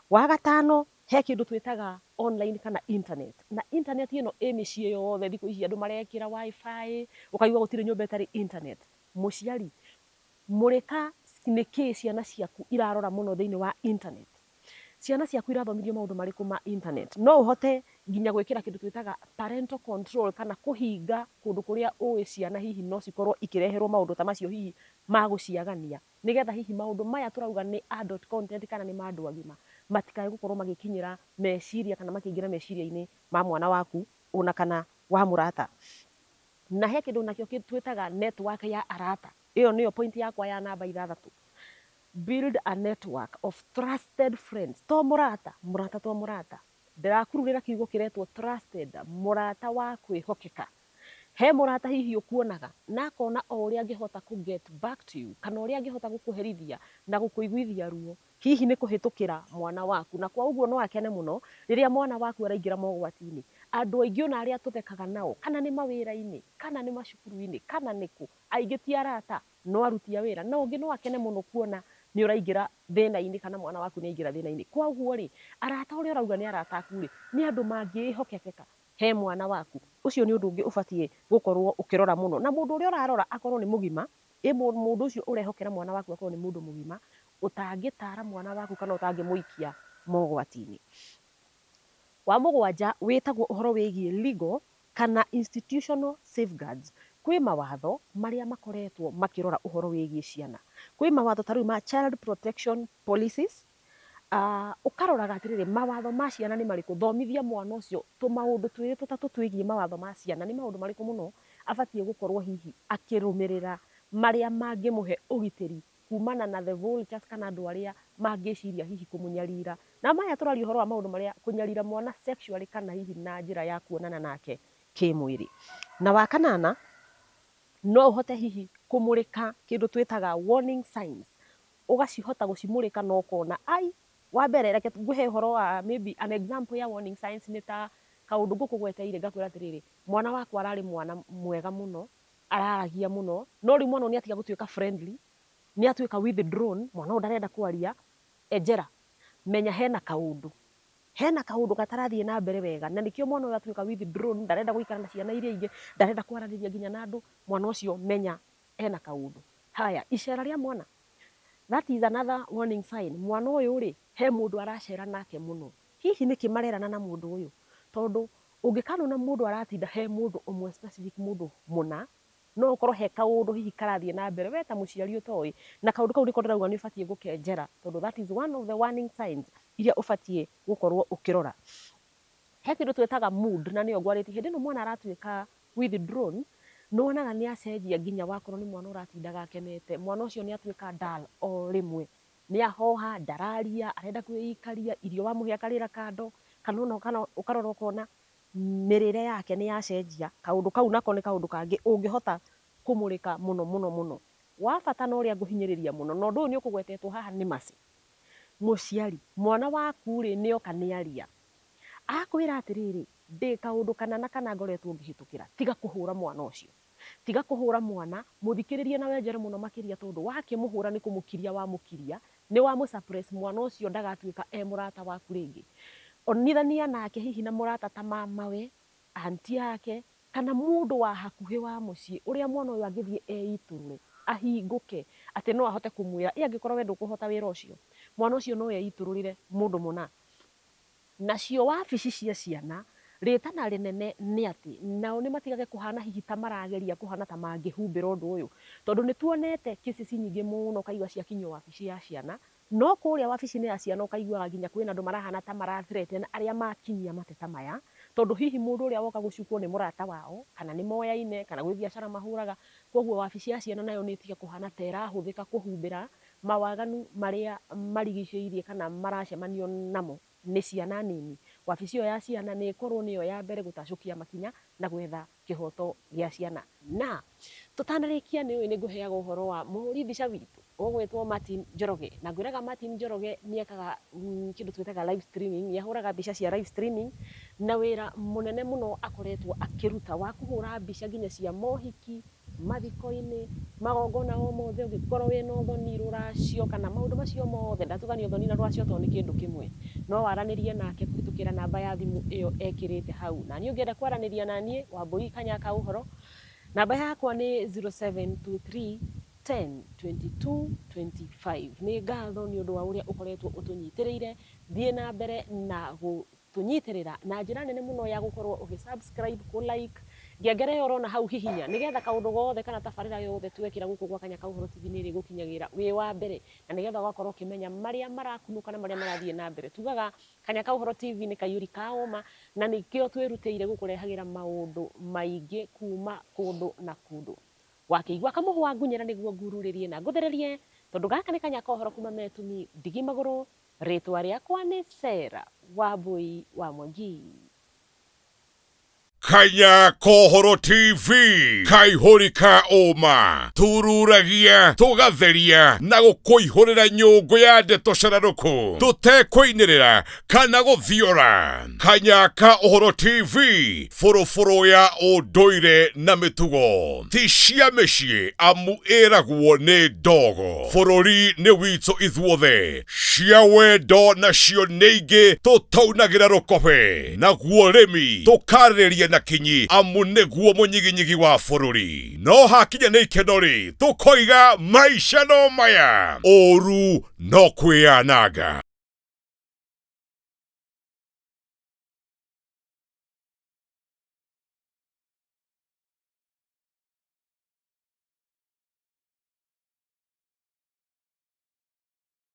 Wa gatano, he kĩndũ twĩtaga online kana internet. Na internet ĩno ĩ mĩciĩ yothe thikũ ici andũ marekĩra wifi, ũkaigua gũtirĩ nyũmba ĩtarĩ internet. Mũciari, mũrĩka nĩkĩ ciana ciaku irarora mũno thĩinĩ wa internet? Ciana ciaku irathomithio maũndũ marĩkũ ma internet? No ũhote nginya gwĩkĩra kĩndũ twĩtaga parental control kana kũhinga kũndũ kũrĩa ũĩ ciana hihi no cikorwo ikĩreherwo maũndũ ta macio hihi ma gũciagania, nĩgetha hihi maũndũ maya tũrauga nĩ adult content kana nĩ ma andũ agima matikae gũkorwo magĩkinyĩra meciria kana makĩingĩra meciria-inĩ ma mwana waku ona kana wa mũrata. Na he kĩndũ nakĩo twĩtaga network ya arata. Ĩyo nĩyo point yakwa ya namba ithathatũ. Build a network of trusted friends. To mũrata, mũrata to mũrata. Ndĩrakururĩra kiugo kĩretwo trusted, mũrata wa kwĩhokeka. He mũrata hihi ũkuonaga na akona o ũrĩa angĩhota kũ get back to you, kana ũrĩa angĩhota gũkũherithia na gũkũiguithia ruo, hihi nĩ kũhĩtũkĩra mwana waku. Na kwa ũguo no akene mũno rĩrĩa mwana waku araingĩra mogwati-inĩ. Andũ aingĩ ona arĩa tũthekaga nao, kana nĩ mawĩra-inĩ, kana nĩ macukuru-inĩ, kana nĩ kũ, aingĩ ti arata, no aruti a wĩra. Na ũngĩ no akene mũno kuona nĩ ũraingĩra thĩna-inĩ kana mwana waku nĩ aingĩra thĩna-inĩ. Kwa ũguo rĩ, arata ũrĩa ũrauga nĩ arata aku rĩ, nĩ andũ mangĩĩhokekeka he mwana waku. Ũcio nĩ ũndũ ũngĩ ũbatiĩ gũkorwo ũkĩrora mũno. Na mũndũ ũrĩa ũrarora akorwo nĩ mũgima, ĩ mũndũ ũcio ũrehokera mwana waku akorwo nĩ mũndũ mũgima, ũtangĩtara mwana waku kana ũtangĩmũikia mogwati-inĩ. Wa mũgwanja wĩtagwo ũhoro wĩgiĩ legal kana institutional safeguards. Kwĩ mawatho marĩa makoretwo makĩrora ũhoro wĩgiĩ ciana. Kwĩ mawatho ta rĩu ma child protection policies, ũkaroraga atĩrĩrĩ, mawatho ma ciana nĩ marĩkũ, thomithia mwana ũcio tũmaũndũ twĩrĩ tũtatũ twĩgiĩ mawatho ma ciana, nĩ maũndũ marĩkũ mũno abatiĩ gũkorwo hihi akĩrũmĩrĩra marĩa mangĩmũhe ũgitĩri kumana na the vultures kana andũ arĩa mangĩciria hihi kũmũnyarira. Na maya tũraria ũhoro wa maũndũ marĩa kũnyarira mwana sexually kana hihi na njĩra ya kuonana nake kĩmwĩrĩ. Na wa kanana, no ũhote hihi kũmũrĩka kĩndũ twĩtaga warning signs, ũgacihota gũcimũrĩka na ũkona ai, wa mbere reke ngũhe ũhoro wa maybe an example ya warning signs nĩ ta kaũndũ ngũkũgweteire ngakwĩra atĩrĩrĩ, mwana wakwa ararĩ mwana mwega mũno, araragia mũno, no rĩu mwana ũyũ nĩ atiga gũtuĩka friendly, nĩ atuĩka withdrawn, mwana ũyũ ndarenda kwaria, enjera, menya hena kaũndũ, hena kaũndũ gatarathiĩ na mbere wega, na nĩkĩo mwana ũyũ atuĩka withdrawn, ndarenda gũikara na ciana iria ingĩ, ndarenda kwaranĩria nginya na andũ, mwana ũcio menya hena kaũndũ. Haya, icera rĩa mwana, that is another warning sign, mwana ũyũ rĩ, he mũndũ aracera nake mũno, hihi nĩkĩ marerana na mũndũ ũyũ? Tondũ ũngĩkanona mũndũ aratinda he mũndũ ũmwe specific mũndũ mũna, no ũkorwo he kaũndũ hihi karathiĩ na mbere we ta mũciari ũtoĩ, na kaũndũ kau nĩko ndĩrauga nĩ ũbatiĩ gũkenjera, tondũ that is one of the warning signs iria ũbatiĩ gũkorwo ũkĩrora. He kĩndũ twĩtaga mood na nĩyo ngwarĩtie, hĩndĩ ĩno mwana aratuĩka withdrawn, nĩ wonaga nĩ acenjia nginya wakorwo nĩ mwana ũratindaga akenete, mwana ũcio nĩ atuĩka dull o rĩmwe, nĩ ahoha, ndararia, arenda kwĩikaria, irio wamũhe akarĩra kando, kana ona ũkarora ũkona mĩrĩre yake nĩ yacenjia, kaũndũ kau nako nĩ kaũndũ kangĩ ũngĩhota kũmũrĩka mũno mũno mũno. Wa bata na ũrĩa ngũhinyĩrĩria mũno, na ũndũ ũyũ nĩ ũkũgwetetwo haha nĩ Mercy, mũciari, mwana waku rĩ nĩ oka nĩ aria, akwĩra atĩrĩrĩ, ndĩ kaũndũ kana na kana ngoretwo ngĩhĩtũkĩra, tiga kũhũra mwana ũcio. Tiga kũhũra mwana, mũthikĩrĩrie na wenjere mũno makĩria tondũ wakĩmũhũra nĩ kũmũkiria wamũkiria, nĩ wamũ suppress mwana ũcio ndagatuĩka e mũrata waku rĩngĩ. Onithania nake hihi na mũrata ta mamawe, auntie yake, kana mũndũ wa hakuhĩ wa mũciĩ ũrĩa mwana ũyũ angĩthiĩ eitũrũre, ahingũke, atĩ no ahote kũmwĩra, ĩ angĩkorwo we ndũkũhota wĩra ũcio, mwana ũcio no eitũrũrĩre mũndũ mũna. Nacio wabici cia ciana, rĩtana rĩnene nĩ atĩ nao nĩ matigage kũhana hihi ta marageria kũhana ta mangĩhumbĩra ũndũ ũyũ. Tondũ nĩ tuonete cases nyingĩ mũno ũkaigua ciakinyio wabici ya ciana, no kũrĩa wabici-inĩ ya ciana ũkaiguaga nginya kwĩna andũ marahana ta mara threaten arĩa makinyia mateta maya, tondũ hihi mũndũ ũrĩa woka gũcukwo nĩ mũrata wao, kana nĩ moyaine, kana gwĩ biacara mahũraga, koguo wabici ya ciana nayo nĩ ĩtige kũhana ta ĩrahũthĩka kũhumbĩra mawaganu marĩa marigicĩirie kana maracemanio namo nĩ ciana nini. Wabici ĩyo ya ciana nĩ ĩkorwo nĩyo ya mbere gũtacũkia makinya na gwetha kĩhoto gĩa ciana. Na tũtanarĩkia nĩ ũĩ nĩ ngũheaga ũhoro wa mũhũri mbica witũ ũgwĩtwo Martin Njoroge. Na ngwĩraga Martin Njoroge nĩ ekaga kĩndũ twĩtaga live streaming, nĩ ahũraga mbica cia live streaming na wĩra mũnene mũno akoretwo akĩruta wa kũhũra mbica nginya cia mohiki, mathiko-inĩ, magongona o mothe, ũngĩkorwo wĩna ũthoni, rũracio, kana maũndũ macio mothe, ndatugania ũthoni na rũracio tondũ nĩ kĩndũ kĩmwe, no waranĩrie nake kũhĩtũkĩra namba ya thimũ ĩyo ekĩrĩte hau. Na niĩ ũngĩenda kwaranĩria na niĩ, Wambũi Kanyaka Ũhoro, namba yakwa nĩ 0723 10 22 25. Nĩ ngatho nĩ ũndũ wa ũrĩa ũkoretwo ũtũnyitĩrĩire, thiĩ na mbere na tũnyitĩrĩra na njĩra nene mũno ya gũkorwo ũgĩ subscribe, kũ like, ngengere ĩyo ũrona hau hihinya nĩgetha kaũndũ gothe kana tabarĩra yothe twekĩra gũkũ gwa Kanya ka Ũhoro TV nĩ ĩrĩgũkinyagĩra wĩ wa mbere na nĩgetha ũgakorwo ũkĩmenya marĩa marakunũka na marĩa marathiĩ na mbere. Tugaga Kanya ka Ũhoro TV nĩ kaiyũri ka ũma na nĩkĩo twĩrutĩire gũkũrehagĩra maũndũ maingĩ kuma kũndũ na kũndũ. Wakĩigua kamũhwa ngunyĩra nĩguo ngururĩrie na ngũthererie tondũ gaka nĩ Kanya ka Ũhoro kuma Metumi ndigi magũrũ. Rĩtwa rĩakwa nĩ Sarah Wambui wa Mwangi. Kanya Kohoro TV kaihũri ka ũma tururagia tũgatheria na gũkũihũrĩra nyũngũ ya ndeto cararũkũ tũtekũinĩrĩra kana gũthiora. Kanya ka Ũhoro TV bũrũbũrũ ya ũndũire na mĩtugo ti cia mĩciĩ amu ĩragwo nĩ ndogo. Bũrũri nĩ witũ ithuothe, cia wendo nacio nĩ ingĩ tũtaunagĩra rũkobe, naguo ũrĩmi tũkarĩrĩria na kinyi amu nĩguo mũnyiginyigi wa bũrũri. No hakinya nĩ ikeno-rĩ, tũkoiga maica no maya, ũru no kwĩyananga.